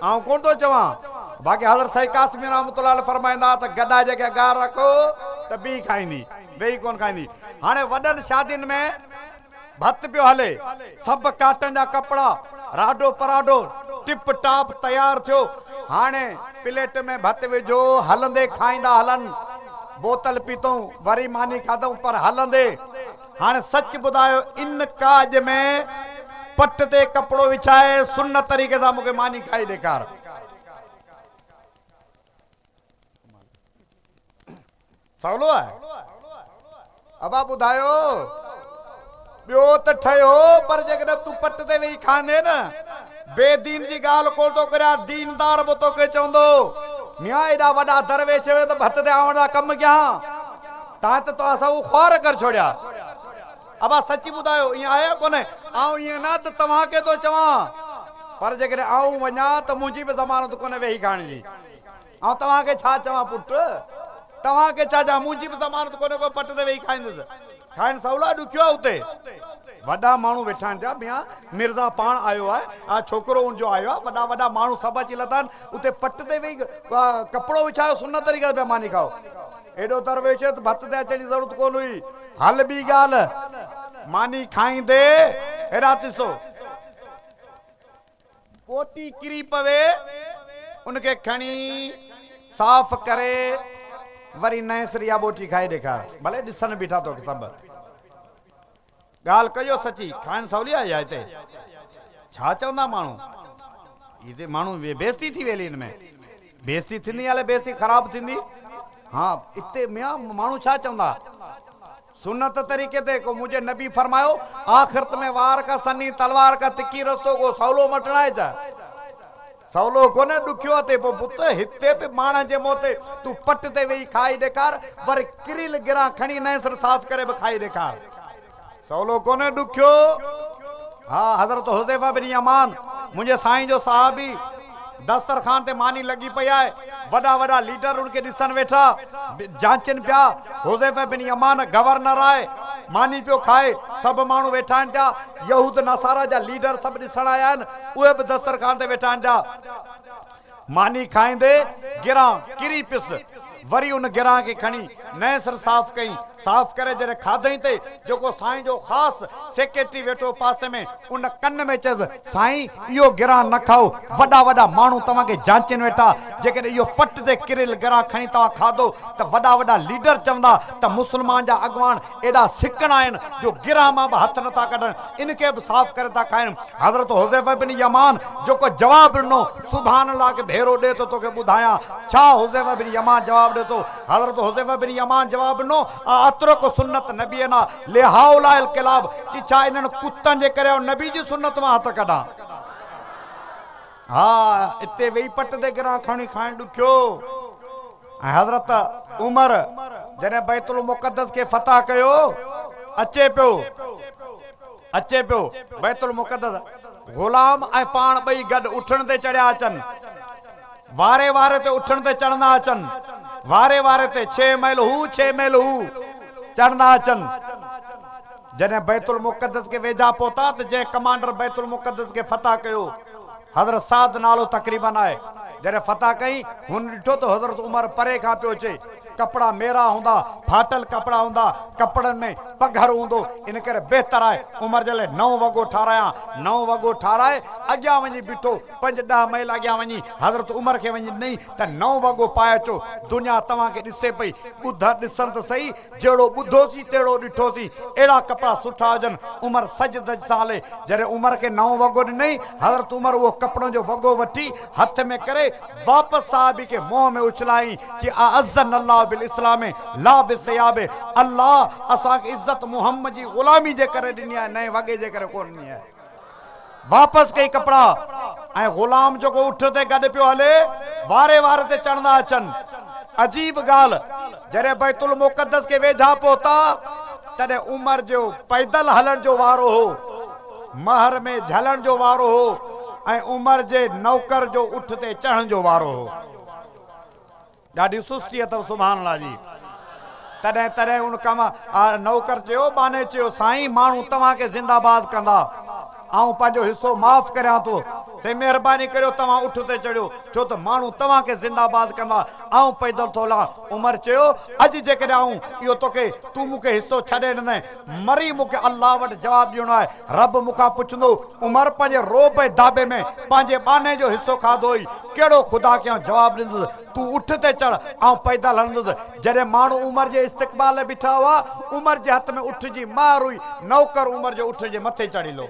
A: آئون ڪونه ٿو چوان. باقي حضرت سائين قاسمي رحمة الله عليه فرمائيندا هئا ته گڏا جي اڳيان گار رکو ته بيهي کائيندي، ويهي ڪونه کائيندي. هاڻي وڏن شادين ۾ ڀت پيو هلي، سڀ ڪاٽن جا ڪپڙا، راڊو پراڊو، ٽپ ٽاپ تيار ٿيو. هاڻي پليٽ ۾ ڀت وجهو، هلندي کائيندا هلن. بوتل پيتئون، وري ماني کاڌئون، پر هلندي. هاڻي سچ ٻڌايو، ان ڪاڄ ۾ پٽ تي ڪپڙو وڇائي، سنت طريقي سان مون کي ماني کائي ڏيکار. سولو آهي؟ ابا ٻڌايو. ٻيو ته ٺهيو پر جيڪڏهن تون پٽ تي ويهي کائيندين نه، بي دين جي ڳالهه ڪونه ٿو ڪريان، ديندار به توکي چوندو، ميان ايڏا وڏا درويش هئين ته ڀت تي آوڻ جا ڪم ڪيان، تان ته تو اسان کي خوار ڪري ڇوڙيا. ابا سچي ٻڌايو ائين آهي يا ڪونهي؟ آئون ائين نه ته توهان کي ٿو چوان، پر جيڪڏهن آئون وڃان ته منهنجي به ضمانت ڪونهي ويهي کائڻ جي. آئون توهان کي ڇا چوان پٽ، توهان کي ڇا چوان، منهنجي به ضمانت ڪونهي ڪو پٽ تي ويهي کائيندس. کائڻ سولو آهي ڏکيو آهي اتي وڏا ماڻهو ويٺا آهن چيا ميان مرزا پاڻ آيو آهي آ ڇوڪرو ان جو آيو آهي وڏا وڏا ماڻهو سڀ اچي لٿا آهن اتي پٽ تي ويهي ڪپڙو وڇايو سنت طريقي سان پيا ماني کائو. ايڏو درويش ته ڀت تي اچڻ جي ضرورت ڪونه هئي. هل ٻي ڳالهه ماني کائيندي هيڏانهن ڏسو. ٻوٽي ڪري پوي، ان کي کڻي صاف ڪري وري نئين سر اها ٻوٽي کائي ڏيکار. ڀلي ڏسن بيٺا توکي سڀ. ڳالهه ڪجو سچي، کائڻ سولي آهي يا هتي؟ ڇا چوندا ماڻهو؟ هتي ماڻهو بيعزتي ٿي ويلي هن ۾. بيعزتي ٿيندي الائي بيعزتي خراب ٿيندي؟ ها اتي ميان ماڻهو ڇا چوندا؟ سنت طريقي تي ڪو منهنجي نبي فرمايو، آخرت ۾ وار کان سنهي تلوار کان تکي رستو ڪو سولو مٽڻ آهي ڇا؟ سولو ڪونهي ڏکيو اٿئي پوء بت هتي به ماڻهن جي منهن تي تون پٽ تي ويهي کائي ڏيکار وري ڪريل گران کڻي نئين سر صاف ڪري به کائي ڏيکار. سولو ڪونهي ڏکيو. ها حضرت حذيفه بن يمان منهنجي سائين جو صحابي دسترخوان تي ماني لڳي پئي آهي وڏا وڏا ليڊر ان کي ڏسن ويٺا جانچن پيا حذيفه بن يمان گورنر آهي ماني پيو کائي سڀ ماڻهو ويٺا آهن پيا يهود نصارا جا ليڊر سڀ ڏسڻ آيا آهن اهي به دسترخوان تي ويٺا آهن پيا ماني کائيندي گران ڪري پيس. وري ان گران کي کڻي نئين سر صاف ڪئين. صاف ڪري جڏهن کاڌئين تي جيڪو سائين جو خاص سيڪريٽري ويٺو پاسي ۾ ان ڪن ۾ چيس، سائين اهو گران نه کائو، وڏا وڏا ماڻهو توهان کي جانچين ويٺا، جيڪڏهن اهو پٽ تي ڪريل گران کڻي توهان کاڌو ته وڏا وڏا ليڊر چوندا ته مسلمان جا اڳواڻ ايڏا سڪڻا آهن جو گران مان به هٿ نٿا ڪڍن، ان کي به صاف ڪري ٿا کائن. حضرت حذيفه بن يمان جيڪو جواب ڏنو، سبحان الله کي ڀيرو ڏي ته توکي ٻڌايان ڇا حذيفه بن يمان جواب ڏي ٿو، حضرت حذيفه بن يمان جواب ڏنو، ااترڪ سنت نبينا لهؤلاء الڪلاب، چي ڇا انهن ڪتن جي ڪري آئون نبي جي سنت مان هٿ ڪڍان؟ ها، اتي ويهي پٽ تي گران کڻي کائڻ ڏکيو. ۽ حضرت عمر جڏهن بيت المقدس کي فتح ڪيو، اچي پيو، اچي پيو بيت المقدس، غلام ۽ پاڻ ٻئي گڏ اٺڻ تي چڙهيا اچن، واري واري تي اٺڻ تي چڙهندا اچن، واري واري تي، ڇهه ميل هو، ڇهه ميل هو، چڙهندا اچن. جڏهن بيت المقدس کي ويجها پهتا ته جنهن ڪمانڊر بيت المقدس کي فتح ڪيو، حضرت سعد نالو تقريباً آهي، جڏهن فتح ڪئي، هن ڏٺو ته حضرت عمر پري کان پيو اچي، ڪپڙا ميرا هوندا، ڦاٽل ڪپڙا هوندا، ڪپڙن ۾ پگهر هوندو، ان ڪري بهتر آهي عمر جي لاء نئون وڳو ٺارايان، نئون وڳو ٺاراهي اڳيان وڃي بيٺو، پنج ڏهه ميل اڳيان وڃي حضرت عمر کي وڃي ڏنائين ته نئون وڳو پائي اچو، دنيا توهان کي ڏسي پئي، ٻڌ ڏسن ته سهي، جهڙو ٻڌوسين تهڙو ڏٺوسين، اهڙا ڪپڙا سٺا هجن، عمر سج دج سان هلي. جڏهن عمر کي نئون وڳو ڏنائين، حضرت عمر اهو ڪپڙن جو وڳو وٺي هٿ ۾ ڪري واپس صحابي کي منهن ۾ اڇلايائين، چي اعزنا الله بالاسلام لا بالثياب، الله اسان کي عزت محمد جي غلامي جي ڪري ڏني آهي، نئين وڳي جي ڪري ڪونه ڏني آهي. واپس ڪئي ڪپڙا ۽ غلام جيڪو اٺ تي گڏ پيو هلي، واري واري تي چڙهندا اچن. عجيب ڳالهه، جڏهن بيت المقدس کي ويجها پهتا، تڏهن عمر جو پيدل هلڻ جو وارو هو، مهر ۾ جهلڻ جو وارو هو ۽ عمر جي نوڪر جو اٺ تي چڙهڻ جو وارو هو. ڏاڍي سستي اٿو سبحان الله جي. تڏهن تڏهن ان ڪم نوڪر چيو، ٻانهي چيو، سائين ماڻهو توهان کي زنده باد ڪندا، آئون پنهنجو حصو معاف ڪريان ٿو، سائين مهرباني ڪريو توهان اٺ تي چڙهيو، ڇو ته ماڻهو توهان کي زنده باد ڪندا، آئون پيدل ٿو هلان. عمر چيو، اڄ جيڪڏهن آئون اهو توکي، تون مون کي حصو ڇڏي ڏيندين، مري مون کي الله وٽ جواب ڏيڻو آهي، رب مون کان پڇندو، عمر پنهنجي رعب ۽ داٻي ۾ پنهنجي ٻانهي جو حصو کاڌو هئي، ڪهڙو خدا کي آئون جواب ڏيندس، تون اٺ تي چڙهه، آئون پيدل هلندس. جڏهن ماڻهو عمر جي استقبال لاء بيٺا هئا، عمر جي هٿ ۾ اٺ جي مهر هئي، نوڪر عمر جو اٺ جي مٿي چڙهي لو.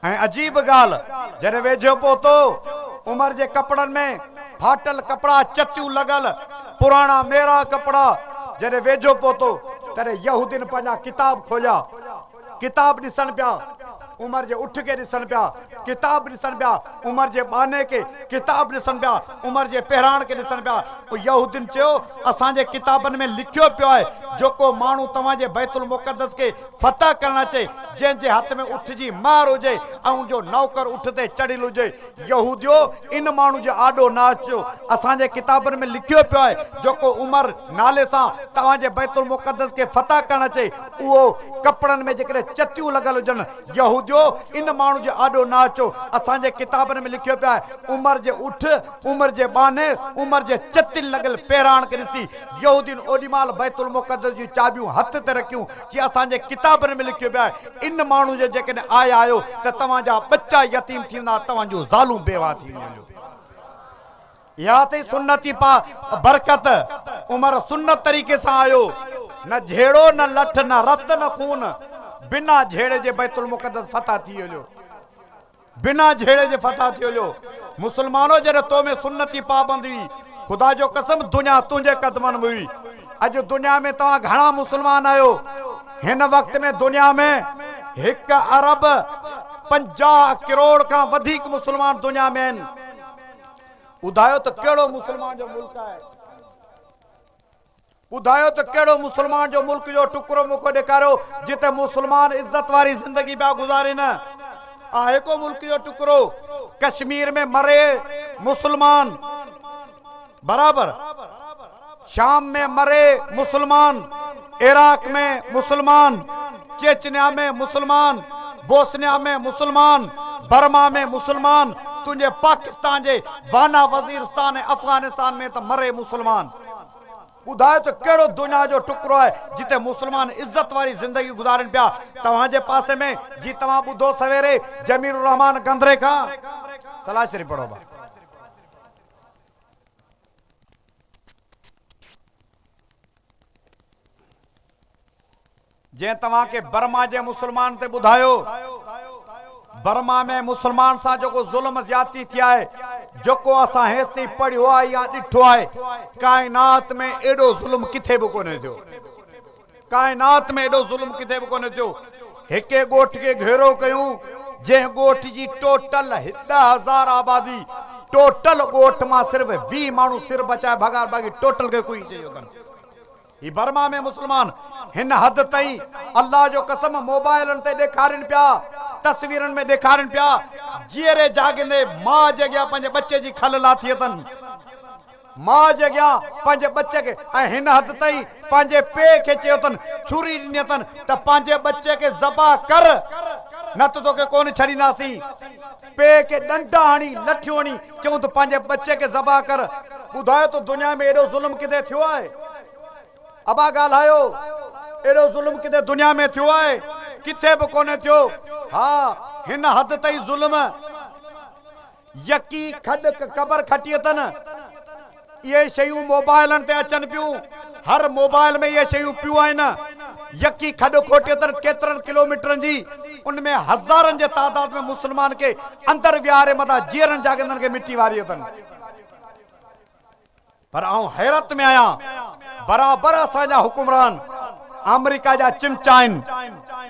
A: ۽ عجيب ڳالهه، جڏهن ويجهو پهتو، عمر جي ڪپڙن ۾ ڦاٽل ڪپڙا، چتيون لڳل، پراڻا ميرا ڪپڙا، جڏهن ويجهو پهتو، تڏهن يهودين پنهنجا ڪتاب کوليا، ڪتاب ڏسڻ پيا، عمر جي اٺ کي ڏسن پيا، ڪتاب ڏسن پيا، عمر جي ٻانهي کي، ڪتاب ڏسن پيا، عمر جي پهراڻ کي ڏسن پيا. يهودين چيو، اسان جي ڪتابن ۾ لکيو پيو آهي، جيڪو ماڻهو توهان جي بيت المقدس کي فتح ڪرڻ اچي، جنهن جي هٿ ۾ اٺ جي مهر هجي ۽ ان جو نوڪر اٺ تي چڙهيل هجي، يهوديو! ان ماڻهو جي آڏو نه اچجو. اسان جي ڪتابن ۾ لکيو پيو آهي، جيڪو عمر نالي سان توهان جي بيت المقدس کي فتح ڪرڻ اچي، اهو ڪپڙن ۾ جيڪڏهن چتيون لڳل هجن، يهوديو! ان ماڻهو جي آڏو نه اچو. اسان جي ڪتابن ۾ لکيو پيو آهي، عمر جي اٺ، عمر جي ٻانهي، عمر جي چتين لڳل پهراڻ کي ڏسي، يهودين اوڏي مهل بيت المقدس جون چاٻيون هٿ تي رکيون، چي اسان جي ڪتابن ۾ لکيو پيو آهي، ان ماڻهو جي جيڪڏهن آء آيو ته توهان جا ٻچا يتيم ٿي ويندا، توهان جون زالون بيواهه ٿي وينديون. اها اٿئي سنتي پا برڪت. عمر سنت طريقي سان آيو، نه جهيڙو، نه لٺ، نه رت، نه خون، بنا جهيڙي جي بيت المقدس فتح ٿي هليو. بنا جهيڙي جي فتح ٿي هليو. مسلمانو جڏهن تو ۾ سنت جي پابندي هئي، خدا جو قسم دنيا تنهنجي قدمن ۾ هئي. اڄ دنيا ۾ توهان گهڻا مسلمان آهيو؟ هن وقت ۾ دنيا ۾ هڪ ارب 50 ڪروڙ کان وڌيڪ مسلمان دنيا ۾ آهن. ٻڌايو ته ڪهڙو مسلمان جو ملڪ آهي؟ ٻڌايو ته ڪهڙو مسلمان جو ملڪ جو ٽڪرو مون کي ڏيکاريو جتي مسلمان عزت واري زندگي پيا گذارين. آهي ڪو ملڪ جو ٽڪرو؟ ڪشمير ۾ مري مسلمان برابر، شام ۾ مري مسلمان، عراق ۾ مسلمان، چيچنيا ۾ مسلمان، بوسنيا ۾ مسلمان، برما ۾ مسلمان، تنهنجي پاڪستان جي وانا وزيرستان ۽ افغانستان ۾ ته مري مسلمان. ٻڌايو ته ڪهڙو دنيا جو ٽڪرو آهي جتي مسلمان عزت واري زندگي گذارين پيا. توهان جي پاسي ۾ جي توهان ٻڌو سويري جميل الرحمان گندري کان صلاح شريف پڙهو با. جنهن توهان کي برما جي مسلمان تي ٻڌايو، برما ۾ مسلمان سان جيڪو ظلم زيادتي ٿي آهي، جيڪو اسان هيستائين پڙهيو آهي يا ڏٺو آهي، ڪائنات ۾ ايڏو ظلم ڪٿي به ڪونهي ٿيو. ڪائنات ۾ ايڏو ظلم ڪٿي به ڪونهي ٿيو. هڪي ڳوٺ کي گهيرو ڪيون. جنهن ڳوٺ جي ٽوٽل 10,000 آبادي، ٽوٽل ڳوٺ مان صرف 20 ماڻهو سر بچائي ڀڳا باقي ٽوٽل کي ڪوئي چئي اٿن. هي برما ۾ مسلمان هن حد تائين الله جو قسم موبائلن تي ڏيکارين پيا، تصويرن ۾ ڏيکارين پيا، جيئري جاڳندي ماء جي اڳيان پنهنجي ٻچي جي کل لاٿي اٿن. ماء جي اڳيان پنهنجي ٻچي کي ۽ هن حد تائين پنهنجي پيء کي چيو اٿن، ڇري ڏني اٿن ته پنهنجي ٻچي کي ذبح ڪر نه ته توکي ڪونه ڇڏينداسين. پيء کي ڏنڊا هڻي، لٺيون هڻي چيون ته پنهنجي ٻچي کي ذبح ڪر. ٻڌايو ته دنيا ۾ ايڏو ظلم ڪٿي ٿيو آهي؟ ابا ڳالهايو، ايڏو ظلم ڪٿي دنيا ۾ ٿيو آهي؟ ڪٿي به ڪونه ٿيو. ها، هن حد تائين ظلم. يڪي کڏ قبر کٽي اٿن. اهي شيون موبائلن تي اچن پيون. هر موبائل ۾ اهي شيون پيون آهن. يڪي کڏ کوٽي اٿن ڪيترن ڪلوميٽرن جي. ان ۾ هزارن جي تعداد ۾ مسلمان کي اندر ويهاري مٿان جيئرن جاڳندن کي مٽي واري اٿن. پر آئون حيرت ۾ آهيان برابر اسان جا حڪمران آمريڪا جا چمچا آهن.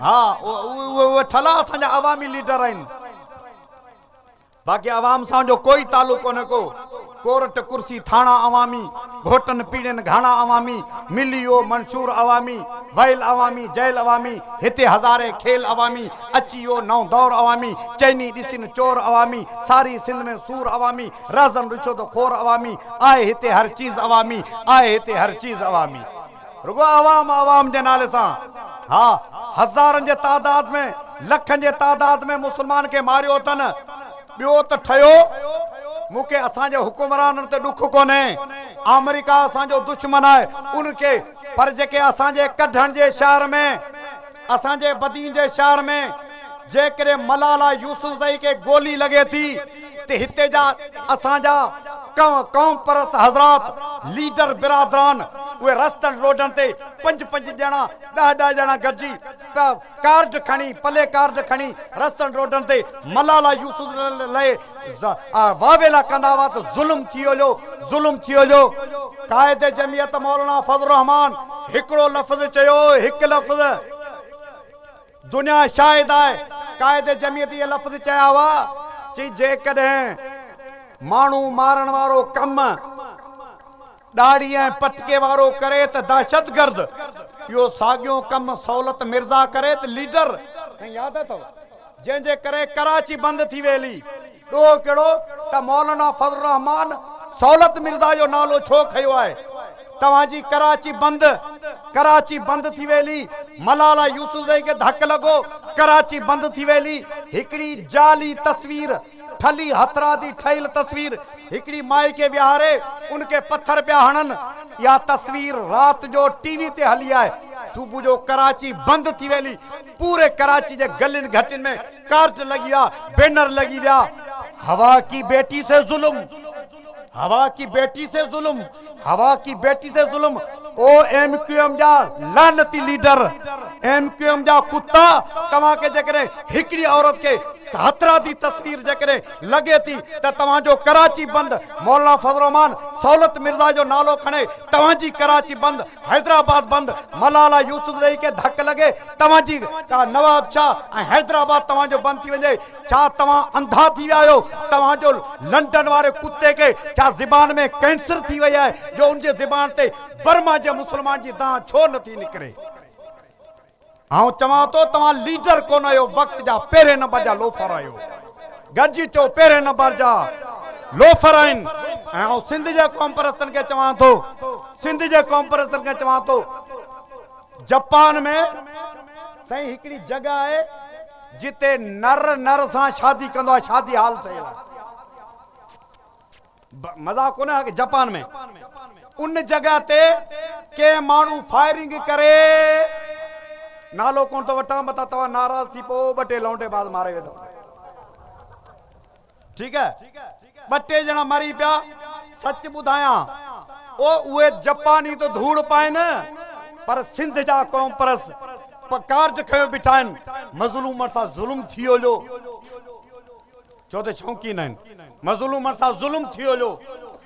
A: ها اهي ٺلها اسان جا عوامي ليڊر آهن. باقي عوام سان جو ڪوئي تعلق ڪونهي ڪو، ڪورٽ ڪرسي ٿاڻا عوامي، گهوٽن پيڙين گهاڻا عوامي، ملي ويو منشور عوامي، ويل عوامي جيل عوامي، هتي هزارين کيل عوامي، اچي ويو نئون دور عوامي، چئني ڏسين چور عوامي، ساري سنڌ ۾ سور عوامي، رهزن رشوت خور عوامي، آهي هتي هر چيز عوامي، آهي هتي هر چيز عوامي. رڳو عوام عوام جي نالي سان ها هزارن جي تعداد ۾ لکن جي تعداد ۾ مسلمان کي ماريو اٿن ٻيو ته ٺهيو مون کي اسان جي حڪمرانن تي ڏک ڪونهي آمريڪا اسان جو دشمن آهي ان کي پر جيڪي اسان جي ڪڍڻ جي شهر ۾ اسان جي بدين جي شهر ۾ جيڪڏهن ملالا يوسفزئي کي گولي لڳي ٿي ته هتي جا اسان جا قوم پرست حضرات ليڊر برادران اهي رستن روڊن تي پنج پنج ڄڻا ڏهه ڏهه ڄڻا گڏجي ڪارڊ کڻي پلي ڪارڊ کڻي رستن روڊن تي ملالا يوسفزئي لئي واويلا ڪندا هئا ته ظلم ٿي ويو ظلم ٿي ويو قائد جمعيت مولانا فضل الرحمان هڪڙو لفظ چيو هڪ لفظ دنيا شاهد آهي قائد جمعيت اهي لفظ چيا هئا چي جيڪڏهن ماڻهو مارڻ وارو ڪم ڏاڙهي ۽ پٽڪي وارو ڪري ته دهشتگرد، اهو ساڳيو ڪم سولت مرزا ڪري ته ليڊر، سائين ياد اٿو؟ جنهن جي ڪري ڪراچي بند ٿي ويلي، ڏوهه ڪهڙو ته مولانا فضل الرحمان سولت مرزا جو نالو ڇو کنيو آهي؟ توهان جي ڪراچي بند، ڪراچي بند ٿي ويلي، ملالا يوسفزئي کي ڌڪ لڳو، ڪراچي بند ٿي ويلي، هڪڙي جعلي تصوير ٺلهي هٿرادي ٺهيل تصوير هڪڙي مائي کي ويهاري ان کي پٿر پيا هڻن اها تصوير رات جو ٽي وي تي هلي آئي صبح جو ڪراچي بند ٿي ويلي پوري ڪراچي جي گلين گهٽين ۾ ڪارڊ لڳي ويا بينر لڳي ويا هوا ڪي بيٽي سي ظلم هوا ڪي بيٽي سي ظلم هوا ڪي بيٽي سي ظلم او ايم ڪيو ايم جا لعنتي ليڊر ايم ڪيو ايم جا ڪتا توهان کي جيڪڏهن هڪڙي عورت کي هٿرادي تصوير جيڪڏهن لڳي ٿي ته توهان جو ڪراچي بند مولانا فضل الرحمان سولت مرزا جو نالو کڻي توهان جي ڪراچي بند حيدرآباد بند، ملالا يوسفزئي کي ڌڪ لڳي، توهان جي ڪا نواب شاهه ۽ حيدرآباد توهان جو بند ٿي وڃي، ڇا توهان انڌا ٿي ويا آهيو؟ توهان جو لنڊن واري ڪتي کي ڇا زبان ۾ ڪينسر ٿي وئي آهي جو ان جي زبان تي برما جي مسلمان جي دانهن ڇو نٿي نڪري؟ آئون چوان ٿو توهان ليڊر ڪونه آهيو وقت جا پهرين نمبر جا لوفر آهيو گڏجي چئو پهرين نمبر جا لوفر آهن ۽ آئون سنڌ جي قوم پرستن کي چوان ٿو سنڌ جي قوم پرستن کي چوان ٿو جپان ۾ سائين هڪڙي جڳهه آهي جتي نر نر سان شادي ڪندو آهي شادي هال ٺهيل آهي مذاق ڪونه آهي جپان ۾ ان جڳهه تي ڪنهن ماڻهو فائرنگ ڪري نالو ڪونه ٿو وٺان متان توهان ناراض ٿي پئو ٻه ٽي لونڊي باز ماري ويندو ٺيڪ آهي ٻه ٽي ڄڻا مري پيا سچ ٻڌايان او اهي جپاني ته ڌوڙ پائن پر سنڌ جا قوم پرست پڪارج کنيو بيٺا آهن مظلومن سان ظلم ٿي ويو ڇو ته شوقين آهن. مظلومن سان ظلم ٿي ويو.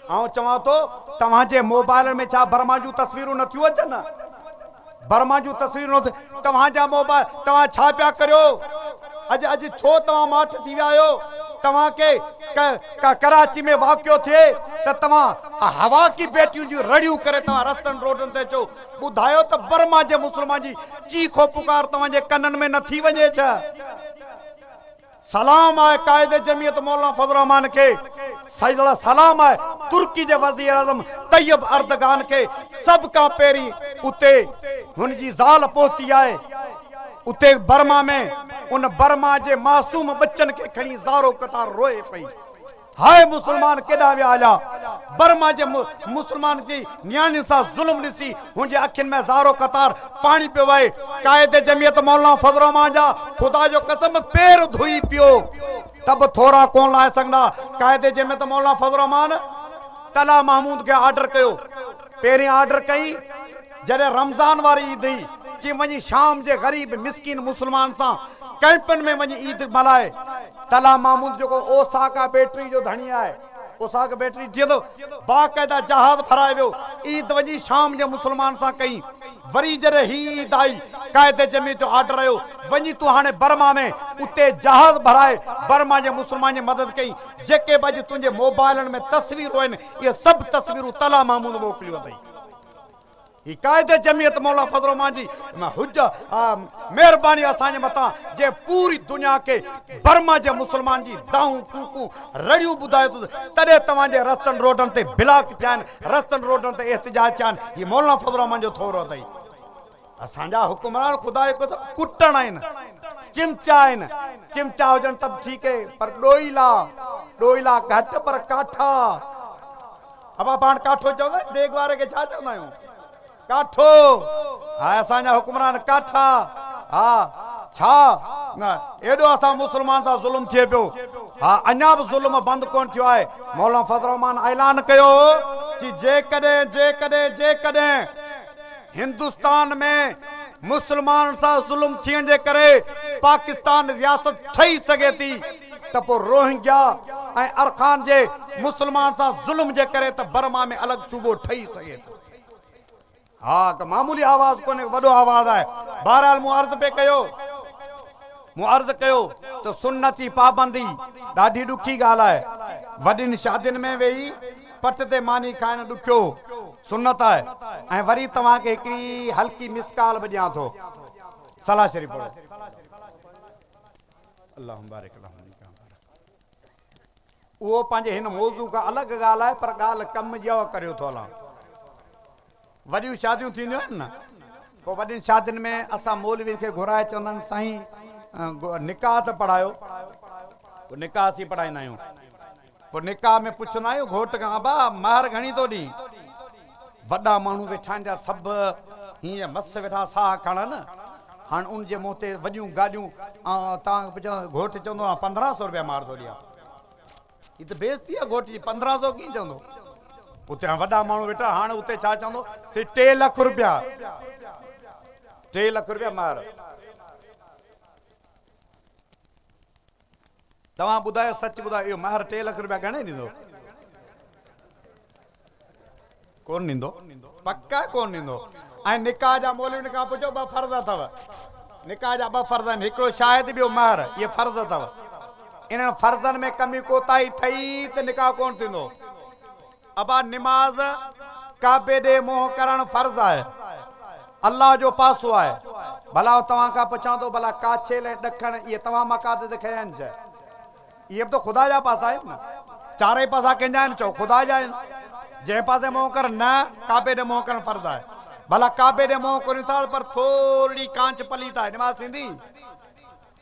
A: آئون چوان ٿو توهان جي موبائلن ۾ ڇا برما جون تصويرون نٿيون اچن؟ برما جون تصويرون نٿيون توهان جا موبائل توهان ڇا پيا ڪريو؟ اڄ اڄ ڇو توهان ماٺ ٿي ويا آهيو؟ توهان کي ڪا ڪراچي ۾ واقعو ٿئي ته توهان هوا ڪي بيٽيون جون رڙيون ڪري توهان رستن روڊن تي اچو. ٻڌايو ته برما جي مسلمان جي چيخ و پڪار توهان جي ڪنن ۾ نه ٿي وڃي ڇا؟ سلام آهي قائد جمعيت مولانا فضل الرحمان کي، سلام آهي ترڪي جي وزيراعظم طيب اردگان کي، سڀ کان پهرين اتي هن جي زال پهتي آهي، اتي برما ۾ ان برما جي معصوم ٻچن کي کڻي زارو قطار روئي پئي. هاء مسلمان ڪيڏانهن ويا هليا؟ برما جي مسلمان جي نياڻين سان ظلم ڏسي هن جي اکين ۾ زارو قطار پاڻي پيو وهي. قائد جمعيت مولانا فضل الرحمان جا خدا جو قسم پير ڌوئي پيو ته به ٿورا ڪونه لاهي سگهندا. قائد جمعيت مولانا فضل الرحمان طلحه محمود کي آرڊر ڪيو. پهرين آرڊر ڪئي جڏهن رمضان واري عيد هئي، چي وڃي شام جي غريب مسڪين مسلمان سان ڪئمپن ۾ وڃي عيد ملهائي. طلحه محمود جيڪو اوساڪا بيٽري جو ڌڻي آهي، اوساڪا بيٽري ڏٺي اٿو، باقاعده جهاز ڀرائي ويو، عيد وڃي شام جي مسلمان سان ڪئي. وري جڏهن هي عيد آئي، قائد جمعيت جو آرڊر آيو، وڃي تون هاڻي برما ۾ اتي جهاز ڀرائي برما جي مسلمان جي مدد ڪئي. جيڪي به اڄ تنهنجي موبائلن ۾ تصويرون آهن، اهي سڀ تصويرون طلحه محمود موڪليون اٿئي. هي قائد جمعيت مولانا فضل الرحمان جي حج مهرباني اسان جي مٿان جنهن پوري دنيا کي برما جي مسلمان جي دانهون ڪوڪون رڙيون ٻڌايو اٿس، تڏهن توهان جي رستن روڊن تي بلاڪ ٿيا آهن، رستن روڊن تي احتجاج ٿيا آهن، هي مولانا فضل الرحمان جو ٿورو اٿئي. اسان جا حڪمران خدا جو قسم ڪٽڻ آهن، چمچا آهن، چمچا هجن ته به ٺيڪ آهي پر ڏوئيلا، ڏوئيلا گهٽ پر ڪاٺا. ابا پاڻ ڪاٺو چوندا آهيون، ديڳ واري کي ڇا چوندا آهيون؟ ڪاٺو. ها اسان جا حڪمران ڪاٺا. ها ڇا ايڏو اسان مسلمان سان ظلم ٿئي پيو. ها اڃا به ظلم بند ڪونه ٿيو آهي. مولانا فضل الرحمان اعلان ڪيو هو چي جيڪڏهن جيڪڏهن جيڪڏهن هندستان ۾ مسلمانن سان ظلم ٿيڻ جي ڪري پاڪستان رياست ٺهي سگهي ٿي ته پوء روهنگيا ۽ ارخان جي مسلمان سان ظلم جي ڪري ته برما ۾ الڳ صوبو ٺهي سگهي ٿو. ها ڪو معمولي آواز ڪونهي وڏو آواز آهي. بهرحال مون عرض پئي ڪيو مون عرض ڪيو ته سنت جي پابندي ڏاڍي ڏکي ڳالهه آهي. وڏين شادين ۾ ويهي پٽ تي ماني کائڻ ڏکيو سنت آهي ۽ وري توهان کي هڪڙي هلڪي مسڪال به ڏيان ٿو. صلاح شريف پڙهو. اللهم بارڪ اللهم اهو پنهنجي هن موضوع کان الڳ ڳالهه آهي پر ڳالهه ڪم جي آهي ڪريو ٿو هلان. وڏيون شاديون ٿينديون آهن نه پوء وڏين شادين ۾ اسان مولوين کي گهرائي چوندا آهن سائين نڪاح ته پڙهايو پوء نڪاح اسين پڙهائيندا آهيون پوء نڪاح ۾ پڇندا آهيون گهوٽ کان ابا مهر گهڻي ٿو ڏين وڏا ماڻهو ويٺا آهن جا سڀ هيئن مس ويٺا ساهه کڻن هاڻ ان جي منهن تي وڏيون گاڏيون تان گهوٽ چوندو آهي 1500 روپيا مهر ٿو ڏيان هي ته بيعزتي آ گهوٽ جي 15 سو ڪيئن چوندو اتي هاڻ وڏا ماڻهو ويٺا هاڻ اتي ڇا چوندو سي 3 لک روپيا 3 لک روپيا مهر توهان ٻڌايو سچ ٻڌايو اهو مهر 3 لک روپيا گهڻي ڏيندو ڪونه ڏيندو، پڪ ڪونه ڏيندو. ۽ نڪاح جا مولوين کان پڇو ٻه فرض اٿو. نڪاح جا ٻه فرض آهن، هڪڙو شاهد ٻيو مهر، اهي فرض اٿو. انهن فرضن ۾ ڪمي ڪوتاهي ٿئي ته نڪاح ڪونه ٿيندو. ابا نماز ڪعبي ڏي منهن ڪرڻ فرض آهي. الله جو پاسو آهي. ڀلا آئون توهان کان پڇان ٿو ڀلا ڪاڇيل ۽ ڏکڻ اهي توهان مان ڪاٿي تي کنيا آهن ڇا؟ اهي به ته خدا جا پاسا آهن نه. چارئي پاسا ڪنهن جا آهن؟ چئو خدا جا آهن. جنهن پاسي منهن ڪر نه، ڪعبي ڏي منهن ڪرڻ فرض آهي. ڀلا ڪعبي ڏي منهن ڪريون ٿا پر ٿورڙي ڪانچ پليت آهي، نماز ٿيندي؟